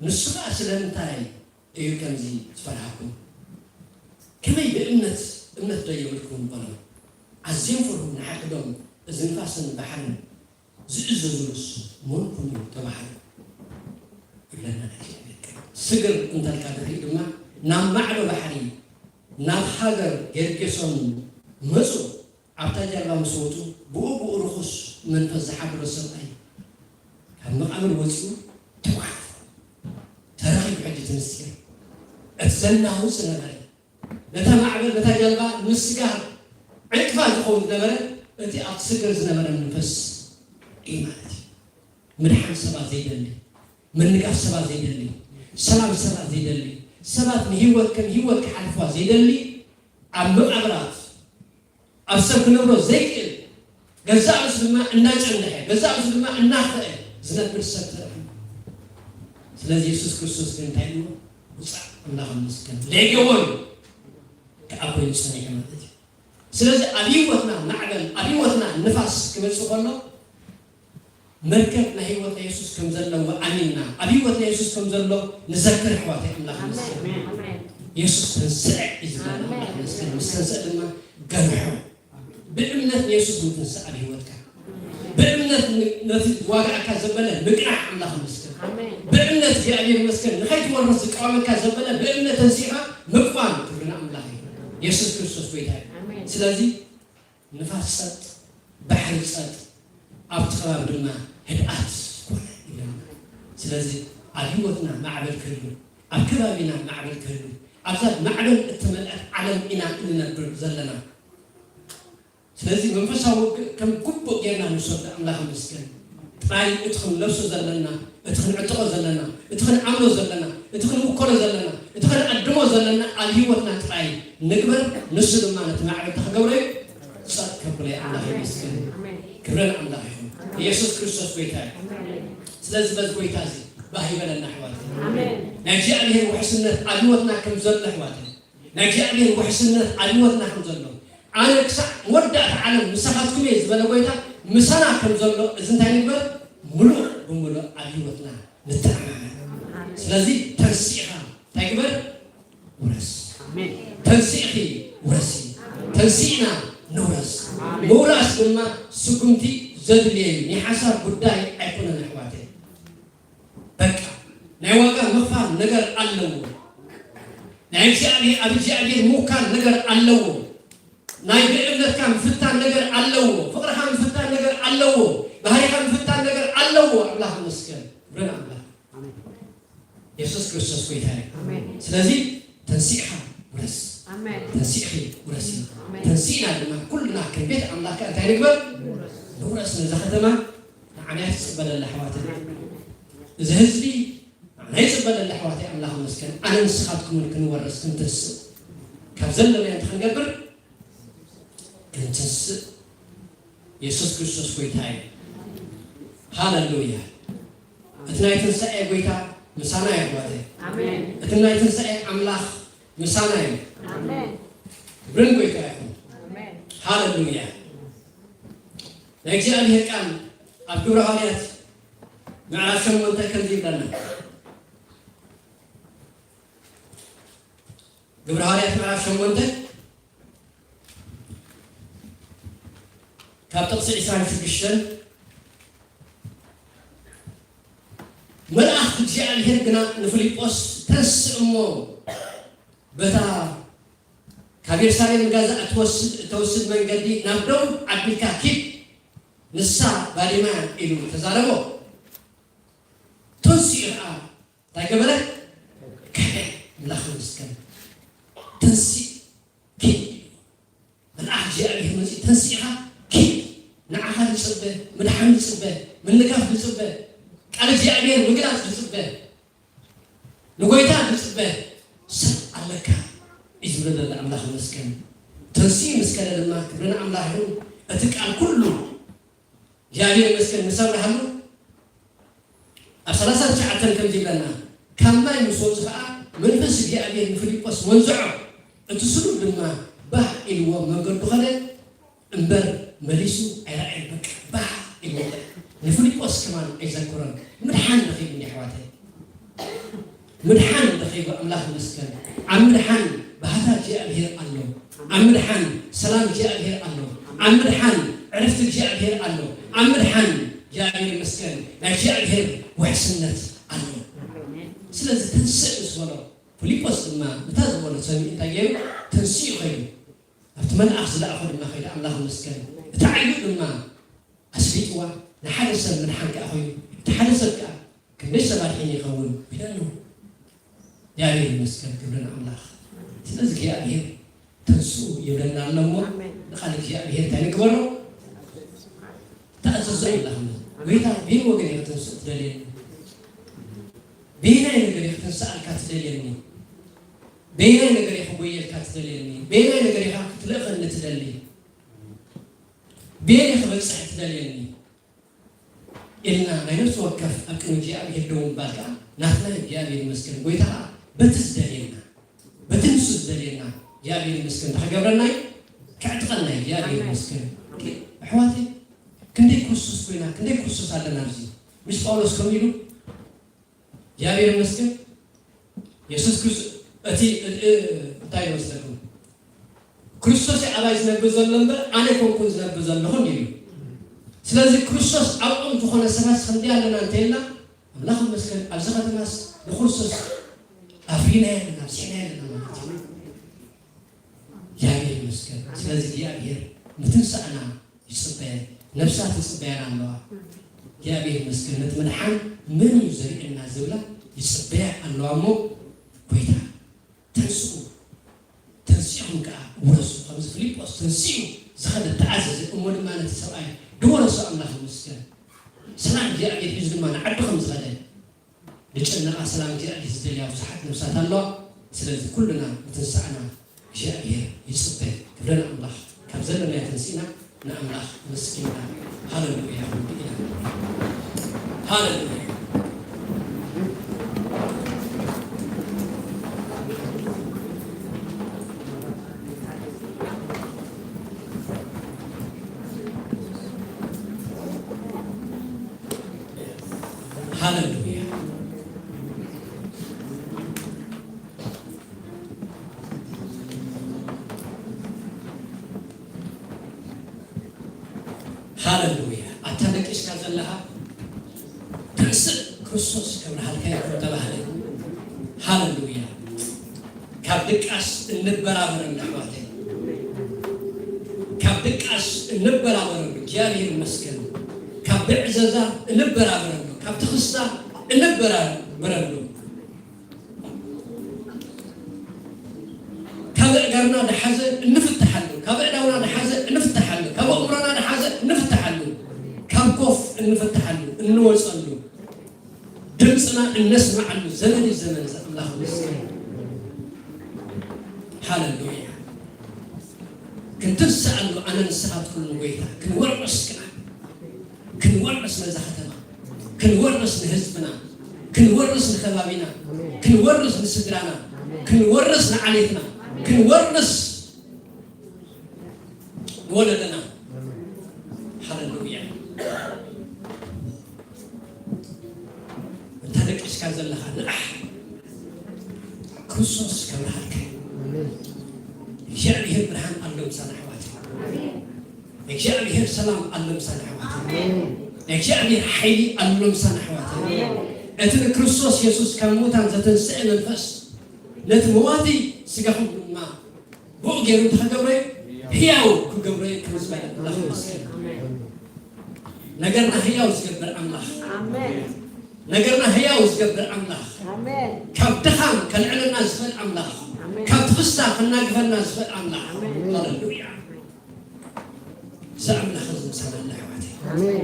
ንሱ ኸኣ ስለምንታይ እዩ ከምዚ ዝፈርሃኩም? ከመይ ብእምነት፣ እምነት ዶ የብልኩም? በሎም። ኣዝዮም ፈርሁ፣ ንሓድሕዶም፣ እዚ ንፋስን ባሕርን ዝእዘዙሉስ መን ኮን እዩ? ተባሃሉ። ይብለና ናይ እግዚኣብሔር ቃል። ስግር እንተልካ ድሕሪኡ ድማ ናብ ማዕዶ ባሕሪ፣ ናብ ሃገር ጌርጌሶን መጹ። ኣብታ ጃልባ ምስ ወጹ፣ ብኡ ብኡ ርኹስ መንፈስ ዝሓደሮ ሰብኣይ ካብ መቓብር ወጺኡ ተጓሓፈ። ተረኺቡ ሕጂ እቲ ምስጢር። እቲ ዘናውጽ ነበረ። ነታ ማዕበል፣ ነታ ጃልባ ምስጋር ዕንቅፋት ዝኸውን ዝነበረ እቲ ኣብቲ ስግር ዝነበረ መንፈስ እዩ ማለት እዩ። ምድሓን ሰባት ዘይደሊ፣ ምንጋፍ ሰባት ዘይደሊ፣ ሰላም ሰባት ዘይደሊ፣ ሰባት ንህይወት ከም ህይወት ክሓልፍዋ ዘይደሊ፣ ኣብ መቓብራት፣ ኣብ ሰብ ክነብሮ ዘይክእል፣ ገዛእ ርእሱ ድማ እናጨንሐ፣ ገዛእ ርእሱ ድማ እናኽፍአ ዝነብር ሰብ ተረኺቡ። ስለዚ የሱስ ክርስቶስ ግን እንታይ ኢልዎ? "ውጻእ፣ ኣምላኽ ይመስገን፣ ሌጌዎ" እዩ። ከኣ ኮይኑ ጸኒሑ ማለት እዩ። ስለዚ ኣብ ህይወትና ማዕበል፣ ኣብ ህይወትና ንፋስ ክመጽእ ከሎ፣ መርከብ ናይ ህይወት ናይ የሱስ ከም ዘለዎ ኣሚንና፣ ኣብ ህይወት ናይ የሱስ ከም ዘሎ ንዘክር፣ ኣሕዋተይ፣ ኣምላኽ ይመስገን። ኣሜን። የሱስ ተንስአ እዩ ዝብለና፣ ኣሜን። ኣምላኽ ይመስገን። ምስ ተንስአ ድማ ገንሖ። ብእምነት ንየሱስ ምትንሳእ ኣብ ህይወትካ፣ ብእምነት ን-፣ ነቲ ዋጋእካ ዘበለ ምቅናዕ፣ ኣምላኽ ይመስገን። ኣሜን። ብእምነት እግዚኣብሔር ይመስገን፣ ንኸይትወርስ ዝቃወመካ ዘበለ ብእምነት ተንሲኻ ምቅዋም፣ ክብሪ ንኣምላኽ እዩ። የሱስ ክርስቶስ ጎይታ እዩ። ኣሜን። ስለዚ ንፋስ ጸጥ፣ ባሕሪ ጸጥ፣ ኣብቲ ከባቢ ድማ ህድኣት ኮነ ይብለና። ስለዚ ኣብ ህይወትና ማዕበል ክህሉ፣ ኣብ ከባቢና ማዕበል ክህሉ፣ ኣብዛ ማዕበል እተመልአት ዓለም ኢና እንነብር ዘለና። ስለዚ መንፈሳዊ ውግእ ከም ግቡእ ጌርና ንውሰዶ። ኣምላኽ ይመስገን። ጥራይ እቲ ክንለብሶ ዘለና፣ እቲ ክንዕጥቖ ዘለና፣ እቲ ክንኣምኖ ዘለና፣ እቲ ክንውከሎ ዘለና፣ እቲ ክንዕድሞ ዘለና ኣብ ህይወትና ጥራይ ንግበር። ንሱ ድማ ነቲ ማዕበል እንታይ ክገብሮ እዩ? ጸጥ ከብሎ እዩ። ኣምላኽ ይመስገን። ኣሜን። ክብሪ ንኣምላኽ ይኹን። ኣሜን። ኢየሱስ ክርስቶስ ጎይታ እዩ። ኣሜን። ስለዚ በዚ ጎይታ እዚ ባህ ይበለና ኣሕዋት። ኣሜን። ናይ እግዚኣብሔር ውሕስነት ኣብ ህይወትና ከም ዘሎ ኣሕዋት፣ ናይ እግዚኣብሔር ውሕስነት ኣብ ህይወትና ከም ዘሎ፣ ኣነ ክሳዕ መወዳእታ ዓለም ምሳኻትኩም እየ ዝበለ ጎይታ ምሳና ከም ዘሎ፣ እዚ እንታይ ንግበር? ምሉእ ብምሉእ ኣብ ህይወትና ንተኣማመን። ኣሜን። ስለዚ ተንሲእኻ እንታይ ግበር? ውረስ። ኣሜን። ተንሲእኺ ውረሲ። ኣሜን። ተንሲእና ንውረስ። ኣሜን። ምውራስ ድማ ስጉምቲ ዘድልዮ እዩ። ናይ ሓሳብ ጉዳይ ኣይኮነን ኣሕዋተይ። በቃ ናይ ዋጋ ምኽፋል ነገር ኣለዎ። ናይ እግዚኣብሔር፣ ኣብ እግዚኣብሔር ምውካል ነገር ኣለዎ። ናይ ብእምነትካ ምፍታን ነገር ኣለዎ። ፍቕርኻ ምፍታን ነገር ኣለዎ። ባህሪኻ ምፍታን ነገር ኣለዎ። ኣምላኽ ይመስገን። ክብሪ ንኣምላኽ። ኣሜን። የሱስ ክርስቶስ ጎይታ እዩ። ኣሜን። ስለዚ ተንሲእኻ ውረስ። ኣሜን። ተንሲእኺ ውረሲ። ኣሜን። ተንሲእና ድማ ኩልና ከም ቤት ኣምላኽ እንታይ ንግበር? ንውረስ። ንውረስ ነዛ ከተማ። ንዓና እያ ትጽበለላ ኣሕዋተይ። ኣሜን። እዚ ህዝቢ ንዓና ይጽበለላ ኣሕዋተይ፣ ኣምላኽ ይመስገን። ኣነ ንስኻትኩምን ክንወርስ ክንተስእ ካብ ዘለናዮ እንታይ ክንገብር? ክንተስእ። የሱስ ክርስቶስ ጎይታ እዩ። ሃሌሉያ። እቲ ናይ ትንሳኤ ጎይታ ምሳና እዩ ኣሕዋተይ። ኣሜን። እቲ ናይ ትንሳኤ ኣምላኽ ምሳና እዩ። ኣሜን። ክብርን ጎይታ ይኹን። ኣሜን። ሃሌሉያ። ናይ እግዚኣብሔር ቃል ኣብ ግብረ ሃዋርያት ምዕራፍ ሸሞንተ ከምዚ ይብለና። ግብረ ሃዋርያት ምዕራፍ ሸሞንተ ካብ ጥቕሲ ዕስራን ሽዱሽተን፣ መልኣኽ እግዚኣብሔር ግና ንፊልጶስ፣ "ተንስእ እሞ በታ ካብ የሩሳሌም ንጋዛ እትወስድ፣ እተወስድ መንገዲ ናብ ደቡብ ኣቢልካ ኪድ፣ ንሳ ባዴማ እያ" ኢሉ ተዛረቦ። ተንሲኡ ኸዓ እንታይ ገበረ? ከደ። ኣምላኽ ይመስገን። ተንሲእ ኪድ። መልኣኽ እግዚኣብሔር ምድሓን ዝጽበ፣ ምንጋፍ ዝጽበ፣ ቃል እግዚኣብሔር ምግላጽ ዝጽበ፣ ንጎይታ ዝጽበ ሰብ ኣለካ እዩ ዝብሎ ዘሎ። ኣምላኽ ይመስገን። ተንስኡ ምስ ከደ ድማ ክብሪ ንኣምላኽ ይኹን። እቲ ቃል ኩሉ እግዚኣብሔር ይመስገን ምስ ኣብርሃሉ ኣብ ሰላሳ ትሽዓተ ከምዚ ይብለና፣ ካብ ማይ ምስ ወጹ ኸኣ መንፈስ እግዚኣብሔር ንፊልጶስ ወንዝዖ፣ እቲ ስሉብ ድማ ባህ ኢልዎ መንገዱ ኸደ፣ እምበር መሊሱ ኣይረኣየን። በቃ ባህ ኢልዎ ንፊልጶስ ከማን ኣይዘክሮን። ምድሓን ረኺቡ እንዲ ኣሕዋተይ። ምድሓን ረኺቡ ኣምላኽ ይመስገን። ኣብ ምድሓን ባህታ እግዚኣብሔር ኣሎ። ኣብ ምድሓን ሰላም እግዚኣብሔር ኣሎ። ኣብ ምድሓን ዕረፍቲ እግዚኣብሔር ኣሎ። ኣብ ምድሓን እግዚኣብሔር ይመስገን ናይ እግዚኣብሔር ውሕስነት ኣሎ። ስለዚ ተንስእ ምስ በሎ ፊልጶስ ድማ ነታ ዝበሎ ሰሚዑ እንታይ ገይሩ? ተንሲኡ ኸይዱ ኣብቲ መልኣኽ ዝለኣኾ ድማ ኸይዱ ኣምላኽ ይመስገን እቲ ዓይኑ ድማ ኣስሊጥዋ ንሓደ ሰብ ምድሓን ከኣ ኮይኑ እቲ ሓደ ሰብ ከኣ ክንደይ ሰባት ሒን ይኸውን ኢለ ኣለኹ። እግዚኣብሔር ይመስገን፣ ክብሪ ንኣምላኽ። ስለዚ እግዚኣብሔር ተንስኡ ይብለና ኣሎ እሞ ኣሜን። ንቓል እግዚኣብሔር እንታይ ንግበሮ? ተኣዘዞ ይብለና። ጎይታ፣ በየን ወገን ኢኻ ተንስኡ ትደልየኒ? በየናይ ነገር ኢኻ ተንስኣልካ ትደልየኒ? በየናይ ነገር ኢኻ ክጎየልካ ትደልየኒ? በየናይ ነገር ኢኻ ክትልእኸኒ ትደሊ? በየን ኢኻ ክበጽሕ ትደልየኒ? ኢልና ናይ ነፍሲ ወከፍ ኣብ ቅድሚ እግዚኣብሔር ደው ምባል ከኣ ናትና እዩ። እግዚኣብሔር ይመስገን። ጎይታ ከኣ በቲ ዝደልየና፣ በቲ ንሱ ዝደልየና እግዚኣብሔር ይመስገን። እንታይ ክገብረና እዩ? ከዕጥቐና እዩ። እግዚኣብሔር ይመስገን። ኣሕዋተይ፣ ክንደይ ክርስቶስ ኮይና፣ ክንደይ ክርስቶስ ኣለና ኣብዚ። ምስ ጳውሎስ ከምኡ ኢሉ እግዚኣብሔር ይመስገን። የሱስ ክርስቶስ እቲ እቲ እንታይ ይመስለኩም? ክርስቶስ እዩ ኣባይ ዝነብር ዘሎ እምበር ኣነ ኣይኮንኩን ዝነብር ዘለኹ እንዲሉ። ስለዚ ክርስቶስ ኣብኦም ዝኾነ ሰባት ክንደይ ኣለና እንተይልና ኣምላኽ ይመስገን ኣብዚ ከተማስ ንክርስቶስ ኣፍሪናዮ ኣለና ኣብዚሕናዮ ኣለና ማለት እዩ። እግዚኣብሔር ይመስገን። ስለዚ እግዚኣብሔር ምትንሳእና ይጽበየ፣ ነብሳ ትጽበያና ኣለዋ። እግዚኣብሔር ይመስገን። ነቲ ምድሓን መን እዩ ዘርእየና ዝብላ ይጽበያ ኣለዋ እሞ ጎይታ ተንስኡ፣ ተንሲእኹም ከኣ ውረሱ። ከምዚ ፊልጶስ ተንሲኡ ዝኸደ ተኣዘዘ፣ እሞ ድማ ነቲ ሰብኣይ ድወረሶ። ኣምላኽ ይመስገን። ሰላም እግዚኣብሔር ሒዙ ድማ ንዓዱ ከም ዝኸደ ንጨነቓ ሰላም እግዚኣብሔር ዝደልያ ብዙሓት ነብሳት ኣለዋ። ስለዚ ኩልና ምትንሳእና እግዚኣብሔር ይጽበ። ክብሪ ንኣምላኽ። ካብ ዘለናዮ ተንሲእና ንኣምላኽ ኣመስጊንና ሃለሉያ ክንብል ኢና። ሃለሉያ። ሃለሉያ። ሃለሉያ። ኣታ ደቂስካ ዘለኻ ተንስእ፣ ክርስቶስ ከብርሃልካ እዩ ተባህለ። ሃለሉያ። ካብ ድቃስ እንበራበረሉ ኣሕዋተይ፣ ካብ ድቃስ እንበራበረሉ። እግዚኣብሔር ይመስገን። ካብ ብዕዘዛ እንበራበረሉ፣ ካብ ትኽስታ እንበራበረሉ። ካብ ኣእጋርና ድሓዘ እንፍትሓሉ፣ ካብ ኣእዳውና ድሓዘ እንፍትሓሉ፣ ካብ ኣእምሮና ድሓዘ እንፍትሓሉ፣ ካብ ኮፍ እንፍትሓሉ፣ እንወፀሉ፣ ድምፅና እነስምዓሉ ዘመን እዩ። ዘመን እዚ ኣምላኽ ይመስገን። ሃለሉያ። ክንትንስኣሉ ኣነ ንስኻ ትብሉ ጎይታ ክንወርስ ክና ክንወርስ ነዛ ከተማ፣ ክንወርስ ንህዝብና፣ ክንወርስ ንከባቢና፣ ክንወርስ ንስድራና፣ ክንወርስ ንዓሌትና፣ ክንወርስ ንወለደና። ሃለሉያ። እንተ ደቂስካ ዘለኻ ንኣሕ ክርስቶስ ከብርሃልካ እዩ። እግዚኣብሔር ብርሃን ኣሎ ምሳና ኣሕዋት። እግዚኣብሔር ሰላም ኣሎ ምሳና ኣሕዋት። እግዚኣብሔር ሓይሊ ኣሎ ምሳና ኣሕዋት። እቲ ንክርስቶስ የሱስ ካብ ሙታን ዘተንስአ መንፈስ ነቲ መዋቲ ስጋኹም ድማ ብኡ ገይሩ እንታይ ክገብሮ እዩ? ህያው ክገብሮ እዩ። ክብሪ ዝበለ ኣምላኽ ይመስገን። ነገርና ህያው ዝገብር ኣምላኽ። ኣሜን። ነገርና ህያው ዝገብር ኣምላኽ። ኣሜን። ካብ ድኻም ከልዕለና ዝኽእል ኣምላኽ። ኣሜን። ካብ ትኽስታ ከናግፈና ዝኽእል ኣምላኽ። ኣሜን። ሃሌሉያ። እዚ ኣምላኽ እዚ ምሳና ኣሎ ኣሕዋተይ። ኣሜን።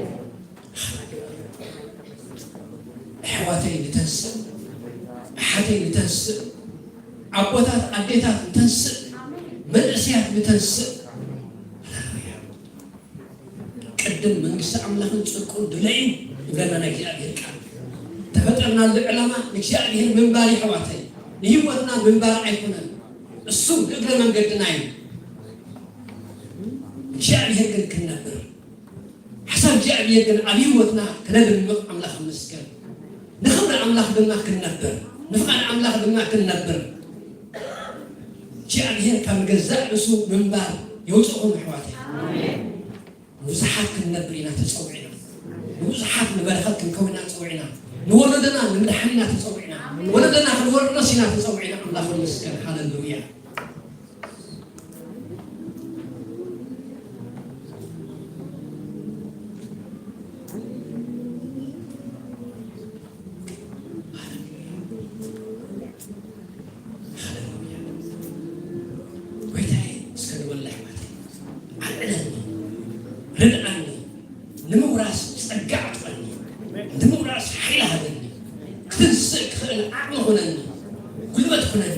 ኣሕዋተይ ንተንስእ፣ ኣሓተይ ንተንስእ፣ ኣቦታት ኣዴታት ንተንስእ፣ መንእሰያት ንተንስእ። ሃሌሉያ። ቅድም መንግስቲ ኣምላኽን ጽድቁን ድለዩ ይብለና ናይ እግዚኣብሔር ቃል። ተፈጠርናሉ ዕላማ ንእግዚኣብሔር ምንባር እዩ ኣሕዋተይ። ንህይወትና ምንባር ኣይኮነን። እሱ ንእግረ መንገድና እዩ። እግዚኣብሔር ግን ክንነብር ሓሳብ እግዚኣብሔር ግን ኣብ ህይወትና ክነድምቕ ኣምላኽ ይመስገን። ንኽብሪ ኣምላኽ ድማ ክንነብር፣ ንፍቓድ ኣምላኽ ድማ ክንነብር እግዚኣብሔር ካብ ገዛእ ርእሱ ምንባር የውፅእኹም ኣሕዋተይ። ንብዙሓት ክንነብር ኢና ተፀዊዕና። ንብዙሓት ንበረኸት ክንከውን ኢና ተፀዊዕና። ንወለዶና ንምድሓን ኢና ተፀዊዕና። ወለዶና ክንወርስ ኢና ተፀዊዕና። ኣምላኽ ይመስገን። ሃሌሉያ። ሃሌሉያ። ጎይታዬ፣ እስከ ንበል ኣሕዋተይ፣ ኣልዕለኒ፣ ርድኣኒ፣ ንምውራስ ጸጋ ኣጥቕዓኒ፣ ንምውራስ ሓይሊ ሃበኒ፣ ክትንስእ ክኽእል ዓቕሚ ኩነኒ፣ ጉልበት ኩነኒ፣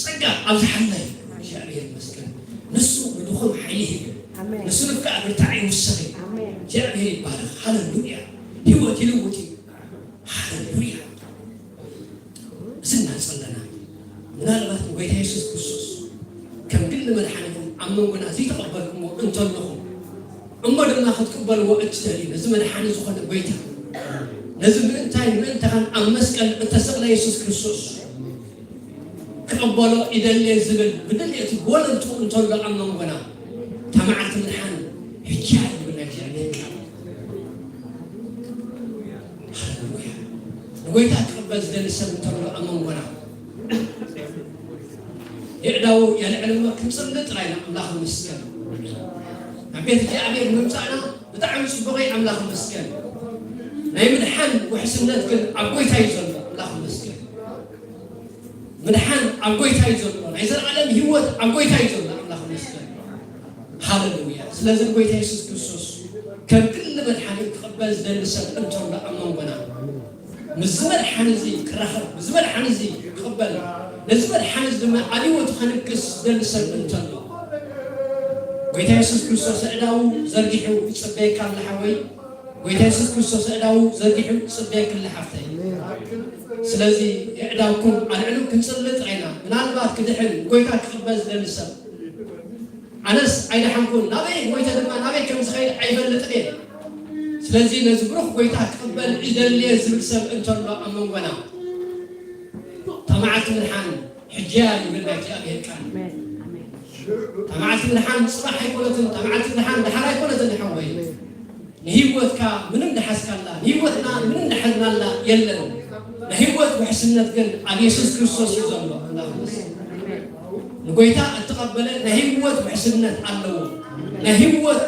ጸጋ ኣብዝሓለይ። እግዚኣብሔር ይመስገን። ንሱ ንድኹም ሓይሊ ሂቡ፣ ኣሜን። ንሱ ንፍቃ ብርታዕ ይውስኽ እዩ። ኣሜን። እግዚኣብሔር ይባረኽ። ሃሌሉያ። ህይወት ይልውጥ እዩ። ሃሌሉያ። እዚ እናጸለና ምናልባት ንጎይታ የሱስ ክርስቶስ ከም ግሊ መድሓኒኹም ኣብ መንጎና ዘይተቐበልኩምዎ እንተለኹም፣ እሞ ድማ ክትቅበልዎ እትደልዩ ነዚ መድሓኒ ዝኾነ ጎይታ፣ ነዚ ምእንታይ ምእንታኻን ኣብ መስቀል እተሰቕለ የሱስ ክርስቶስ ክቕበሎ ይደሊ ዝብል ብድልየቱ ወለንትኡ እንተሎ ኣብ መንጎና፣ እታ መዓልቲ ምድሓን ሕጂ እያ ይብል ናይ እግዚኣብሔር ቃል። ሃሌሉያ። ንጎይታ ክቕበል ዝደሊ ሰብ እንተሎ ኣብ መንጎና፣ የዕዳው የልዕል እሞ ክንጽሊ ጥራይ ኢና። ኣምላኽ ይመስገን። ናብ ቤት እግዚኣብሔር ምምጻእና ብጣዕሚ ጽቡቕ እዩ። ኣምላኽ ይመስገን። ናይ ምድሓን ውሕስነት ግን ኣብ ጎይታ እዩ ዘሎ። ኣምላኽ ይመስገን። ምድሓን ኣብ ጎይታ እዩ ዘሎ። ናይ ዘለዓለም ህይወት ኣብ ጎይታ እዩ ዘሎ። ኣምላኽ ይመስገን። ሃሌሉያ። ስለዚ ጎይታ የሱስ ክርስቶስ ከም ግሊ መድሓኒ ክቕበል ዝደሊ ሰብ እንተሎ ኣብ መንጎና፣ ምስዚ መድሓኒ እዚ ክራኸብ፣ ምስዚ መድሓኒ እዚ ክቕበል፣ ነዚ መድሓኒ እዚ ድማ ኣብ ህይወቱ ከንግስ ዝደሊ ሰብ እንተሎ፣ ጎይታ የሱስ ክርስቶስ ኣእዳዉ ዘርጊሑ ይጽበየካ ኣሎ ሓወይ። ጎይታ የሱስ ክርስቶስ ኣእዳዉ ዘርጊሑ ይጽበየኪ ኣሎ ሓፍተይ። ስለዚ ኣእዳውኩም ኣልዕሉ፣ ክንጽሊ ጥራይ ኢና። ምናልባት ክድሕን፣ ጎይታ ክቕበል ዝደሊ ሰብ፣ ኣነስ ኣይደሓንኩን፣ ናበይ ሞይተ ድማ ናበይ ከም ዝኸይድ ኣይፈልጥን እየ። ስለዚ ነዚ ብሩኽ ጎይታ ክቕበል ይደሊ እየ ዝብል ሰብ እንተሎ ኣብ መንጎና፣ እታ መዓልቲ ምድሓን ሕጂ እያ ይብል ናይ እግዚኣብሔር ቃል። ኣሜን፣ ኣሜን። እታ መዓልቲ ምድሓን ጽባሕ ኣይኮነትን፣ እታ መዓልቲ ምድሓን ደሓር ኣይኮነትን ሓወይ። ንህይወትካ ምንም ደሓዝካላ፣ ንህይወትና ምንም ደሓዝናላ የለን። ናይ ህይወት ውሕስነት ግን ኣብ የሱስ ክርስቶስ እዩ ዘሎ። ኣምላኽ ይመስገን። ንጎይታ እተቐበለ ናይ ህይወት ውሕስነት ኣለዎ። ናይ ህይወት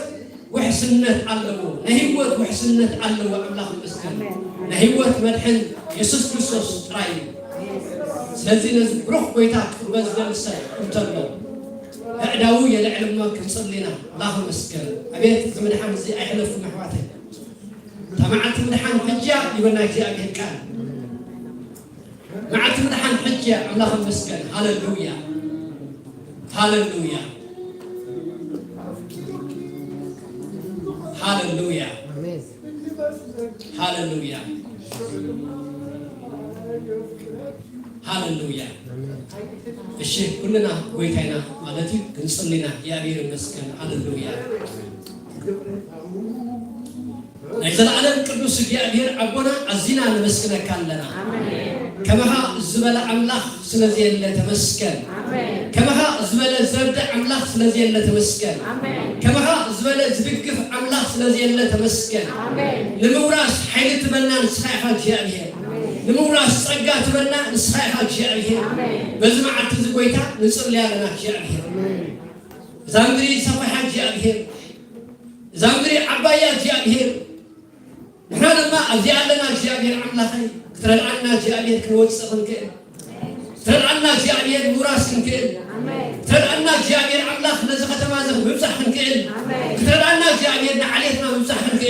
ውሕስነት ኣለዎ። ናይ ህይወት ውሕስነት ኣለዎ። ኣምላኽ ይመስገን። ናይ ህይወት መድሕን የሱስ ክርስቶስ ጥራይ እዩ። ስለዚ ነዚ ብሩኽ ጎይታ ክቕበል ዝደሊ ሰብ እንተሎ፣ ኣእዳዉ የልዕል እሞ ክንጽሊ ኢና። ኣምላኽ ይመስገን። ኣቤት እዚ ምድሓን እዚ ኣይሕለፍኩም ኣሕዋተይ። እታ መዓልቲ ምድሓን ሕጂ እያ ይበልና እግዚኣብሔር ቃል። መዓልቲ ምድሓን ሕጂ እያ። ኣምላኽ ይመስገን። ሃሌሉያ። ሃሌሉያ። ሃሌሉያ። ኣሜን። ሃሌሉያ። ሃሌሉያ። ኣሜን። እሺ፣ ኩልና ጎይታ ኢና ማለት እዩ። ክንጽሊ ኢና። እግዚኣብሔር ይመስገን። ሃሌሉያ። ናይ ዘለዓለም ቅዱስ እግዚኣብሔር ኣቦና ኣዚና ነመስግነካ ኣለና። ኣሜን። ከመኻ ዝበለ ኣምላኽ ስለዚ የለ ተመስገን። ኣሜን። ከመኻ ዝበለ ዘርድእ ኣምላኽ ስለዚ የለ ተመስገን። ኣሜን። ከመኻ ዝበለ ዝድግፍ ኣምላኽ ስለዚ የለ ተመስገን። ኣሜን። ንምውራስ ሓይሊ ትበና ንስኻ ኢኻ እግዚኣብሔር። ኣሜን። ንምውራስ ጸጋ ትበና ንስኻ ኢኻ እግዚኣብሔር። ኣሜን። በዚ መዓልቲ እዚ ጎይታ ንጽሊ ኣለና እግዚኣብሔር። ኣሜን። እዛ ምድሪ ሰፊሓ እግዚኣብሔር፣ እዛ ምድሪ ዓባያ እግዚኣብሔር፣ ንሕና ድማ ኣብዚኣ ኣለና እግዚኣብሔር ኣምላኸይ፣ ክትረድኣና እግዚኣብሔር ክንወጽእ ክንክእል፣ ክትረድኣና እግዚኣብሔር ምውራስ ክንክእል፣ ኣሜን። ክትረድኣና እግዚኣብሔር ኣምላኽ ነዚ ከተማ እዚ ምብጻሕ ክንክእል፣ ኣሜን። ክትረድኣና እግዚኣብሔር ንዓሌትና ምብጻሕ ክንክእል።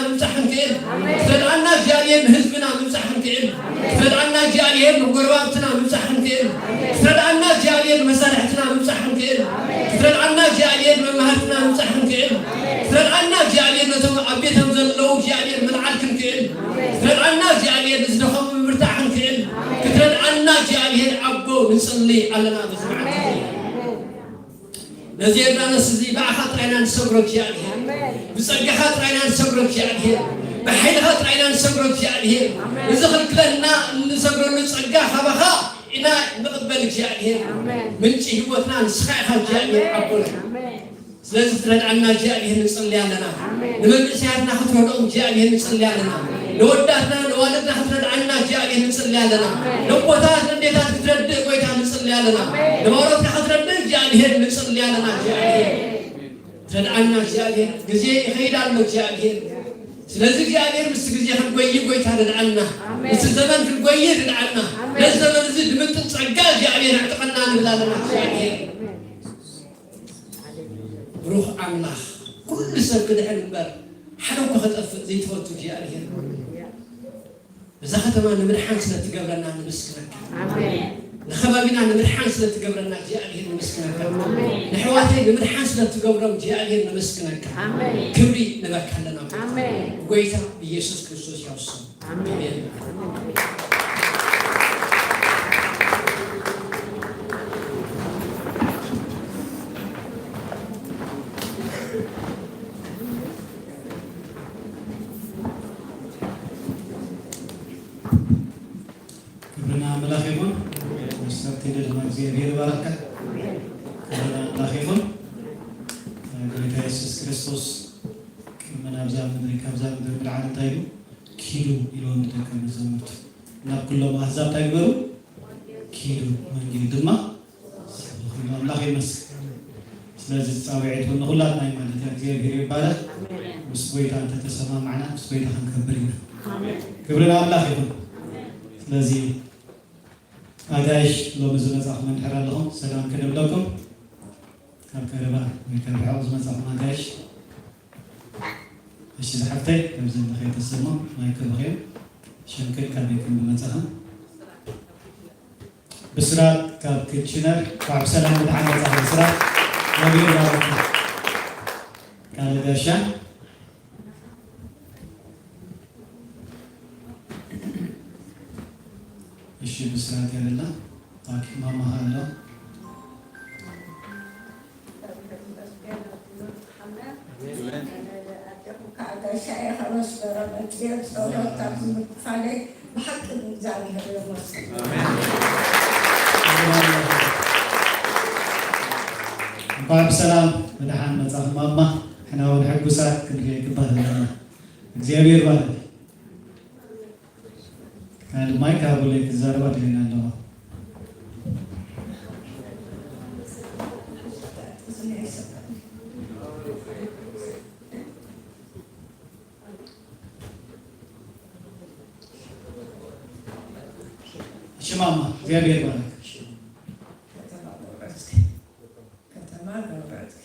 ምብጻሕ ክንክእል። ክትረድኣና እግዚኣብሔር ንህዝብና ምብጻሕ ክንክእል። ክትረድኣና እግዚኣብሔር ንጎረባብትና ምብጻሕ ክንክእል። ክትረድኣና እግዚኣብሔር ንመሳርሕትና ምብጻሕ ክንክእል። ክትረድኣና እግዚኣብሔር ንመማህርትና ምብጻሕ ክንክእል። ክትረድኣና እግዚኣብሔር ነቶም ኣብ ቤቶም ዘለዉ እግዚኣብሔር ምልዓል ክንክእል። ክትረድኣና እግዚኣብሔር ንዝደኸሙ ምብርታዕ ክንክእል። ክትረድኣና እግዚኣብሔር ኣቦ ንጽሊ ኣለና በዚ መዓልቲ እዚ። ነዚ ዮርዳኖስ እዚ ብኣኻ ጥራይና ንሰግሮ እግዚኣብሔር። ብጸጋኻ ጥራይና ንሰግሮ እግዚኣብሔር። ብሓይልኻ ጥራይና ንሰግሮ እግዚኣብሔር። እዚ ክልክለና እንሰግረሉ ጸጋ ካባኻ ኢና ንቕበል እግዚኣብሔር። ምንጪ ህይወትና ንስኻ ኢኻ እግዚኣብሔር ኣቦና። ስለዚ ክትረድኣና እግዚኣብሔር ንጽሊ ኣለና። ንመንእሰያትና ክትረድኦም እግዚኣብሔር ንጽሊ ኣለና። ንወዳትና ንዋልድና ክትረድኣና እግዚኣብሔር ንጽሊ ኣለና። ነቦታት ንዴታት ክትረድእ ጎይታ ንጽሊ ኣለና። ንባሮትካ ክትረድእ እግዚኣብሔር ንጽሊ ኣለና። እግዚኣብሔር ትረድኣና እግዚኣብሔር። ግዜ ይኸይድ ኣሎ እግዚኣብሔር። ስለዚ እግዚኣብሔር ምስቲ ግዜ ክንጎይ ጎይታ ርድኣና። ምስቲ ዘመን ክንጎይ ርድኣና። ነዚ ዘመን እዚ ድምጥን ጸጋ እግዚኣብሔር ኣዕጥቐና ንብል ኣለና እግዚኣብሔር። ብሩኽ ኣምላኽ፣ ኩሉ ሰብ ክድሕን እምበር ሓደ እኳ ክጠፍእ ዘይትፈቱ እግዚኣብሔር፣ እዛ ከተማ ንምድሓን ስለ እትገብረና ነመስግነካ። ኣሜን። ንኸባቢና ንምድሓን ስለ እትገብረና እግዚኣብሔር ነመስግነካ። ኣሜን። ንሕዋተይ ንምድሓን ስለ እትገብሮም እግዚኣብሔር ነመስግነካ። ኣሜን። ክብሪ ንበካ ኣለና። ኣሜን። ብጎይታ ብኢየሱስ ክርስቶስ ያው ስም። ኣሜን። ኣሜን። ክብርና ኣምላኽ ይኹን። ፓስተር ቴዲ ድማ እግዚኣብሔር ይባርካ። ክብርና ኣምላኽ ይኹን። ጎይታ የሱስ ክርስቶስ ቅድሚ ናብዛ ምድሪ ካብዛ ምድሪ ምልዓል እንታይ ኢሉ? ኪዱ ኢልዎም ንደቀ መዛሙርቱ። ናብ ኩሎም ኣህዛብ እንታይ ግበሩ? ኪዱ፣ ወንጌል ድማ ስብኹ። ኣምላኽ ይመስገን። ስለዚ ጻውዒት እውን ንኹላትና እዩ ማለት እዩ። እግዚኣብሔር ይባረክ። ምስ ጎይታ እንተተሰማማዕና ምስ ጎይታ ክንከብር ኢና። ክብሪ ንኣምላኽ ይኹን። ስለዚ ኣጋይሽ ሎሚ ዝመጻኹም እንድሕር ኣለኹም ሰላም ክንብለኩም ካብ ቀረባ ወይ ካብ ርሑቕ ዝመጻኹም ኣጋይሽ እሺ ዝሓፍተይ፣ ከምዚ እንድኸይ ተሰሞ፣ ማይክ ብኸይም፣ ሸምከል ካበይ ከም ዝመጻኻ? ብስራት ካብ ክትችነር፣ እንኳዕ ብሰላም ብደሓን መጻኻ ብስራት። ነቢር ባረክ። ካልእ ጋሻ? እሺ ብስራት ያለላ። ኦኬ፣ ማማ ሃሎ። እንኳዕ ብሰላም ብደሓን መጻኹም ማማ። ሕና እውን ሕጉሳት ክንሪኦ ይግባእ ዘለና። እግዚኣብሔር ባርክ። ካልእ ማይክ ሃቡለይ ክዛረባ ደልየን ኣለዋ። እሺ ማማ፣ እግዚኣብሔር ይባርክ። ከተማ ገብረእዝጊ።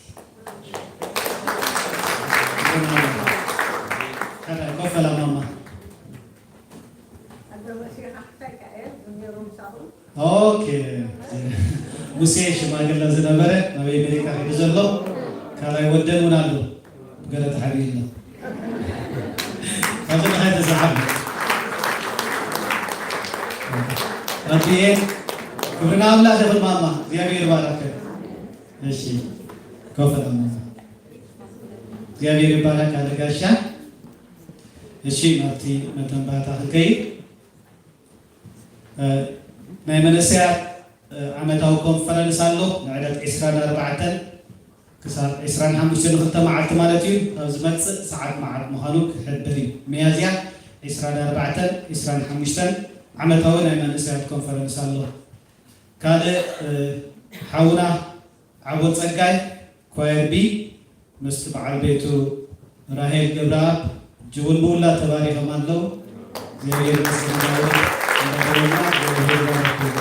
ከመይ ኮፈላ ማማ? ኦኬ። ሙሴ ሽማግለ ዝነበረ ኣብ ኣሜሪካ ሄዱ ዘሎ ካልኣይ ወደን እውን ኣሎ። ገለ ተሓቢኡ ኣሎ። ኣብዚ ንኸይ ተሰሓብ። ኣድየ፣ ክብሪ ንኣምላኽ ይኹን ማማ። እግዚኣብሔር ይባርክ። እሺ፣ ኮፍ በል ማማ። እግዚኣብሔር ይባረክ ኣለ ጋሻ። እሺ፣ ናብቲ መተንባታ ክንከይድ፣ እ፣ ናይ መንእሰያት፣ እ፣ ዓመታዊ ኮንፈረንስ ኣሎ። ንዕለት ዕስራን ኣርባዕተን ክሳብ ዕስራን ሓሙሽተን ንክልተ መዓልቲ ማለት እዩ። ኣብ ዝመጽእ ሰዓት መዓት ምዃኑ ክሕብር እዩ። ሚያዝያ ዕስራን ኣርባዕተን ዕስራን ሓሙሽተን ዓመታዊ ናይ መንእሰያት ኮንፈረንስ ኣሎ። ካልእ፣ እ፣ ሓውና ዓቦ ጸጋይ ኳየር ቢ ምስቲ በዓል ቤቱ ራሄል ገብረኣብ እጅ እውን ብውላድ ተባሪኾም ኣለዉ። እግዚኣብሔር ይመስገን። እንዳበልና እግዚኣብሔር ይባርኩም።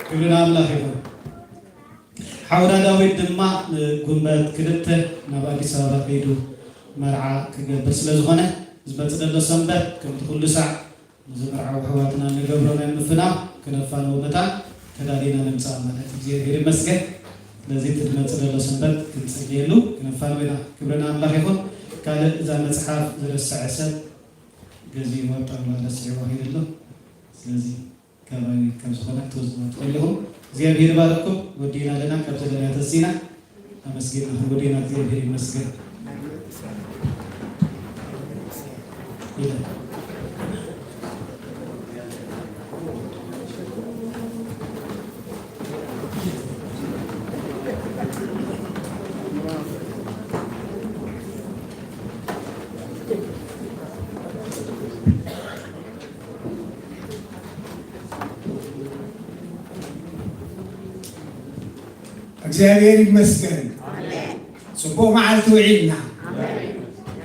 ክብሪ ንኣምላኽ ይኹን። ሓውና ዳዊት ድማ ንጉንበት ክልተ ናብ ኣዲስ ኣበባ ከይዱ መርዓ ክገብር ስለ ዝኾነ፣ ዝመጽእ ዘሎ ሰንበት ከምቲ ኩሉ ሳዕ ንዝምርዓው ኣሕዋትና እንገብሮ ናይ ምፍናው ክነፋንዎ መታን ተዳሊና ንምጻእ ማለት እግዚኣብሔር ይመስገን። ስለዚ እቲ ዝመጽእ ዘሎ ሰንበት ክንጽልየሉ ክነፋንዎ ኢና። ክብሪ ንኣምላኽ ይኹን። ካልእ እዛ መጽሓፍ ዝረስዐ ሰብ ገዚእዋ ኣብ ጣውላ ረሲዕዋ ከይዱ ኣሎ። ስለዚ ካባይ ከም ዝኾነ ክትወስድዋ ትኽእሉ ኢኹም። እግዚኣብሔር ይባርክኩም። ወዲእና ኣለና፣ ካብ ዘለና ተሲና ኣመስጊና ወዲእና፣ እግዚኣብሔር ይመስገን። ኢለ እግዚኣብሔር ይመስገን። ጽቡቕ መዓልቲ ውዒልና።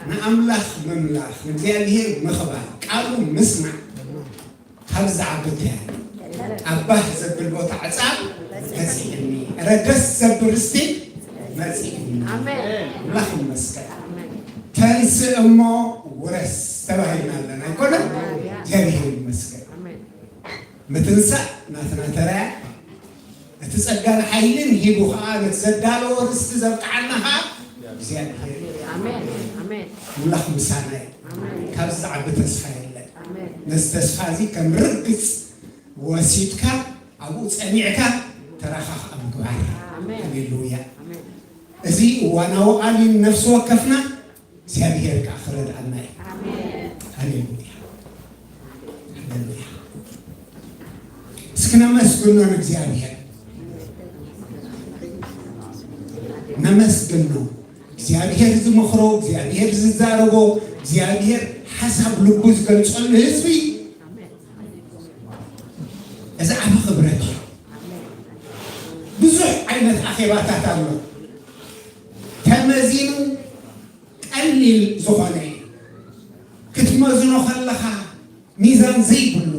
ንኣምላኽ ምምላኽ፣ ንእግዚኣብሔር ምኽባር፣ ቃሉ ምስማዕ ካብ ዝዓቢ እንታይ ኣሎ? ኣብ ባህ ዘብል ቦታ ዕጻብ መጺእኒ፣ እረ ደስ ዘብል ርስቲ መጺእኒ። ኣምላኽ ይመስገን። ተንስእ እሞ ውረስ ተባሂልና ኣለና ኣይኮነን? እግዚኣብሔር ይመስገን። ምትንሳእ ናትና ተራያ፣ እቲ ጸጋን ሓይልን ሂቡ ኸኣ ነቲ ዘዳለዎ ርስቲ ዘብቅዓና ኸኣ እግዚኣብሔር እዩ። ኣምላኽ ምሳና እዩ። ካብዚ ዝዓቢ ተስፋ የለን። ነዚ ተስፋ እዚ ከም ርግጽ ወሲድካ ኣብኡ ጸኒዕካ ተራኻ ኸኣ ምግባር። ሃሌሉያ። እዚ እዋናዊ ቃል እዩ ንነፍሲ ወከፍና። እግዚኣብሔር ከኣ ክረድኣና እዩ። ኣሜን። ሃሌሉያ። ሃሌሉያ። እስኪ ነመስግኖ ንእግዚኣብሔር። ነመስግኖ። እግዚኣብሔር ዝመኽሮ፣ እግዚኣብሔር ዝዛረቦ፣ እግዚኣብሔር ሓሳብ ልቡ ዝገልጸሉ ህዝቢ እዚ ዓቢ ክብረት እዩ። ብዙሕ ዓይነት ኣኼባታት ኣሎ። ተመዚኑ ቀሊል ዝኾነ እዩ። ክትመዝኖ ከለኻ ሚዛን ዘይብሉ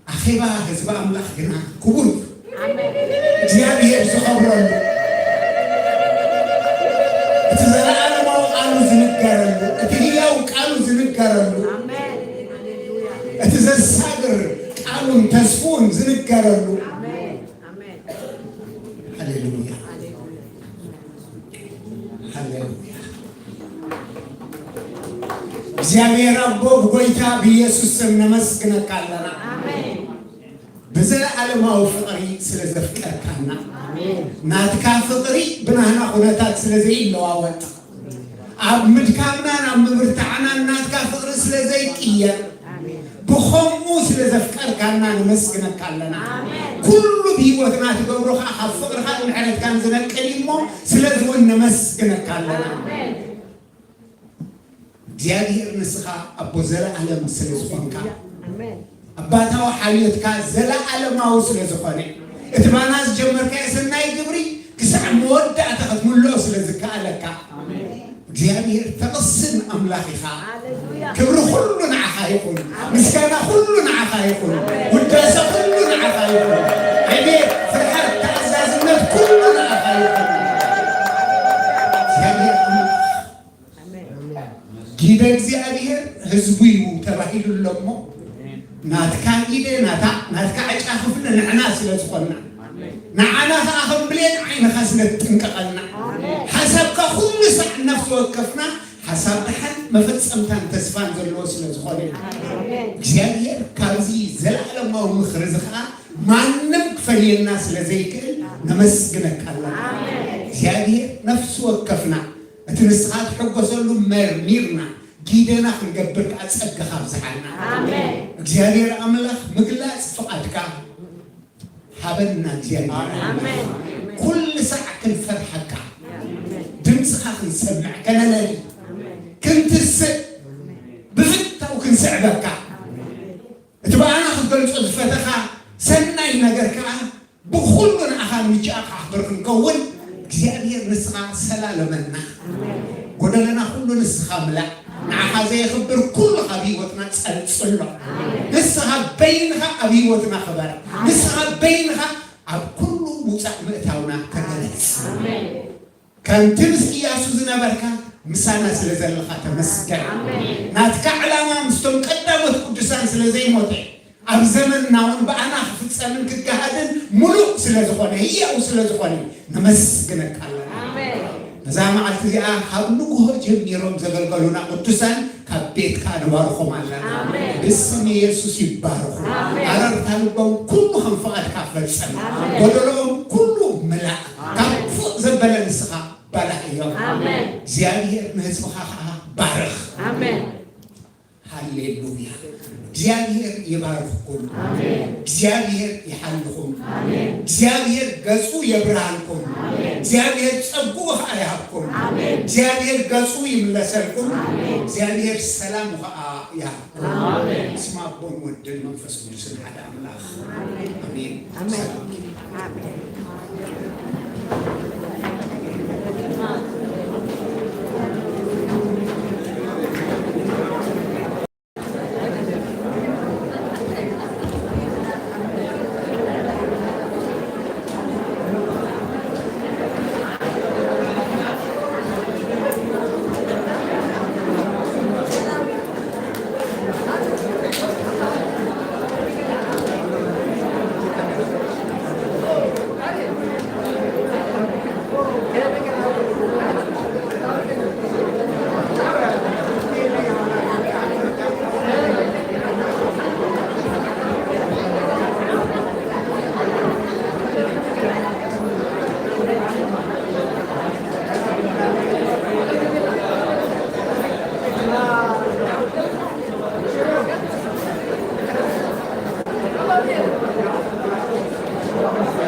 ኣኼባ ህዝቢ ኣምላኽ ግና ክቡር እዩ። እግዚኣብሔር ዝኸብረሉ፣ እቲ ዘለኣለማዊ ቃሉ ዝንገረሉ፣ እቲ ህያው ቃሉ ዝንገረሉ፣ እቲ ዘሳግር ቃሉን ተስፉን ዝንገረሉ። ሃሌሉያ። ሃሌሉያ። እግዚኣብሔር ኣቦ ብጎይታ ብኢየሱስ ስም ነመስግነካ ኣለና። ብዘለኣለማዊ ፍቕሪ ስለ ዘፍቀርካና። ናትካ ፍቕሪ ብናህና ኩነታት ስለ ዘይለዋወጥ። ኣብ ምድካምናን ኣብ ምብርታዕናን ናትካ ፍቕሪ ስለ ዘይቅየር። ብኸምኡ ስለ ዘፍቀርካና ነመስግነካ ኣለና። ኩሉ ብህይወትና ትገብሮ ኸኣ ካብ ፍቕርኻን ምሕረትካን ዝነቅል እዩ እሞ ስለዚ እውን ነመስግነካ ኣለና። እግዚኣብሔር ንስኻ ኣቦ ዘለኣለም ስለ ዝኾንካ፣ ኣባታዊ ሓልዮትካ ዘለኣለማዊ ስለ ዝኾነ፣ እቲ ባና ዝጀመርካዮ ሰናይ ግብሪ ክሳዕ መወዳእታ ክትምልኦ ስለ ዝከኣለካ፣ እግዚኣብሔር ተቕስን ኣምላኽ ኢኻ። ክብሪ ኩሉ ንዓኻ ይኹን፣ ምስጋና ኩሉ ንዓኻ ይኹን፣ ውዳሰ ኩሉ ንዓኻ ይኹን። ዕቤት፣ ፍርሓት፣ ተኣዛዝነት ኩሉ ንዓኻ ይኹን። እግዚኣብሔር ኣምላኽ ጊደ እግዚኣብሔር ህዝቡ እዩ ተባሂሉ ኣሎ እሞ፣ ናትካ ጊደ፣ ናታ-፣ ናትካ ዕጫ ክፍሊ ንሕና ስለ ዝኾንና፣ ንዓና ኸዓ ከም ብሌን ዓይንኻ ስለ ትጥንቀቐልና፣ ሓሳብካ ኩሉ ሳዕ ነፍሲ ወከፍና ሓሳብ ደሓን መፈጸምታን ተስፋን ዘለዎ ስለ ዝኾነ፣ እግዚኣብሔር ካብዚ ዘለኣለማዊ ምኽሪ እዚ ኸዓ ማንም ክፈልየና ስለ ዘይክእል ነመስግነካ ኣለና። እግዚኣብሔር ነፍሲ ወከፍና እቲ ንስኻ ትሕጎሰሉ መርሚርና ጊደና ክንገብር ከኣ ጸጋኻ ኣብዝሓልና። ኣሜን። እግዚኣብሔር ኣምላኽ ምግላጽ ፍቓድካ ሃበና እግዚኣብሔር። ኣሜን። ኩሉ ሳዕ ክንፈርሓካ፣ ድምፅኻ ክንሰምዕ ከነለሊ፣ ክንትስእ፣ ብፍታው ክንስዕበካ፣ እቲ ብኣና ክትገልጾ ዝፈተኻ ሰናይ ነገር ከኣ ብኹሉ ንኣኻ ምጃኻ ኣኽብር ክንከውን እግዚኣብሔር ንስኻ ሰላለመና። ጎደለና ኩሉ ንስኻ ምላእ። ንዓኻ ዘየኽብር ኩሉ ካብ ህይወትና ጸልጽሎ። ንስኻ በይንኻ ኣብ ህይወትና ክበር። ንስኻ በይንኻ ኣብ ኩሉ ምውጻእ ምእታውና ተገለጽ። ከምቲ ምስ ኢያሱ ዝነበርካ ምሳና ስለ ዘለኻ ተመስገን። ናትካ ዕላማ ምስቶም ቀዳሞት ቅዱሳን ስለ ዘይሞተ፣ ኣብ ዘመንና እውን ብኣና ክፍጸምን ክገሃድን ምሉእ ስለ ዝኾነ፣ ህያው ስለ ዝኾነ ነመስግነካ ኣለና። ነዛ መዓልቲ እዚኣ ካብ ንግሆ ጀሚሮም ዘገልገሉና ቅዱሳን ካብ ቤትካ ንባርኾም ኣለና። ብስም የሱስ ይባረኹ። ኣረርታ ልቦም ኩሉ ከም ፍቓድካ ፈጸም። ጎደሎኦም ኩሉ ምላእ። ካብ ክፉእ ዘበለ ንስኻ ባላዕ እዮም። እግዚኣብሔር ንህዝብኻ ከዓ ባርኽ። ሃሌሉያ። እግዚኣብሔር ይባርኽኩም። እግዚኣብሔር ይሓልኹም። እግዚኣብሔር ገጹ የብርሃልኩም። እግዚኣብሔር ጸግኡ ኸዓ ይሃብኩም። እግዚኣብሔር ገጹ ይምለሰልኩም። እግዚኣብሔር ሰላሙ ኸዓ ይሃብኩም። ስም ኣቦን ወድን መንፈስ ቅዱስን ሓደ ኣምላኽ ኣሜን። ሰላም።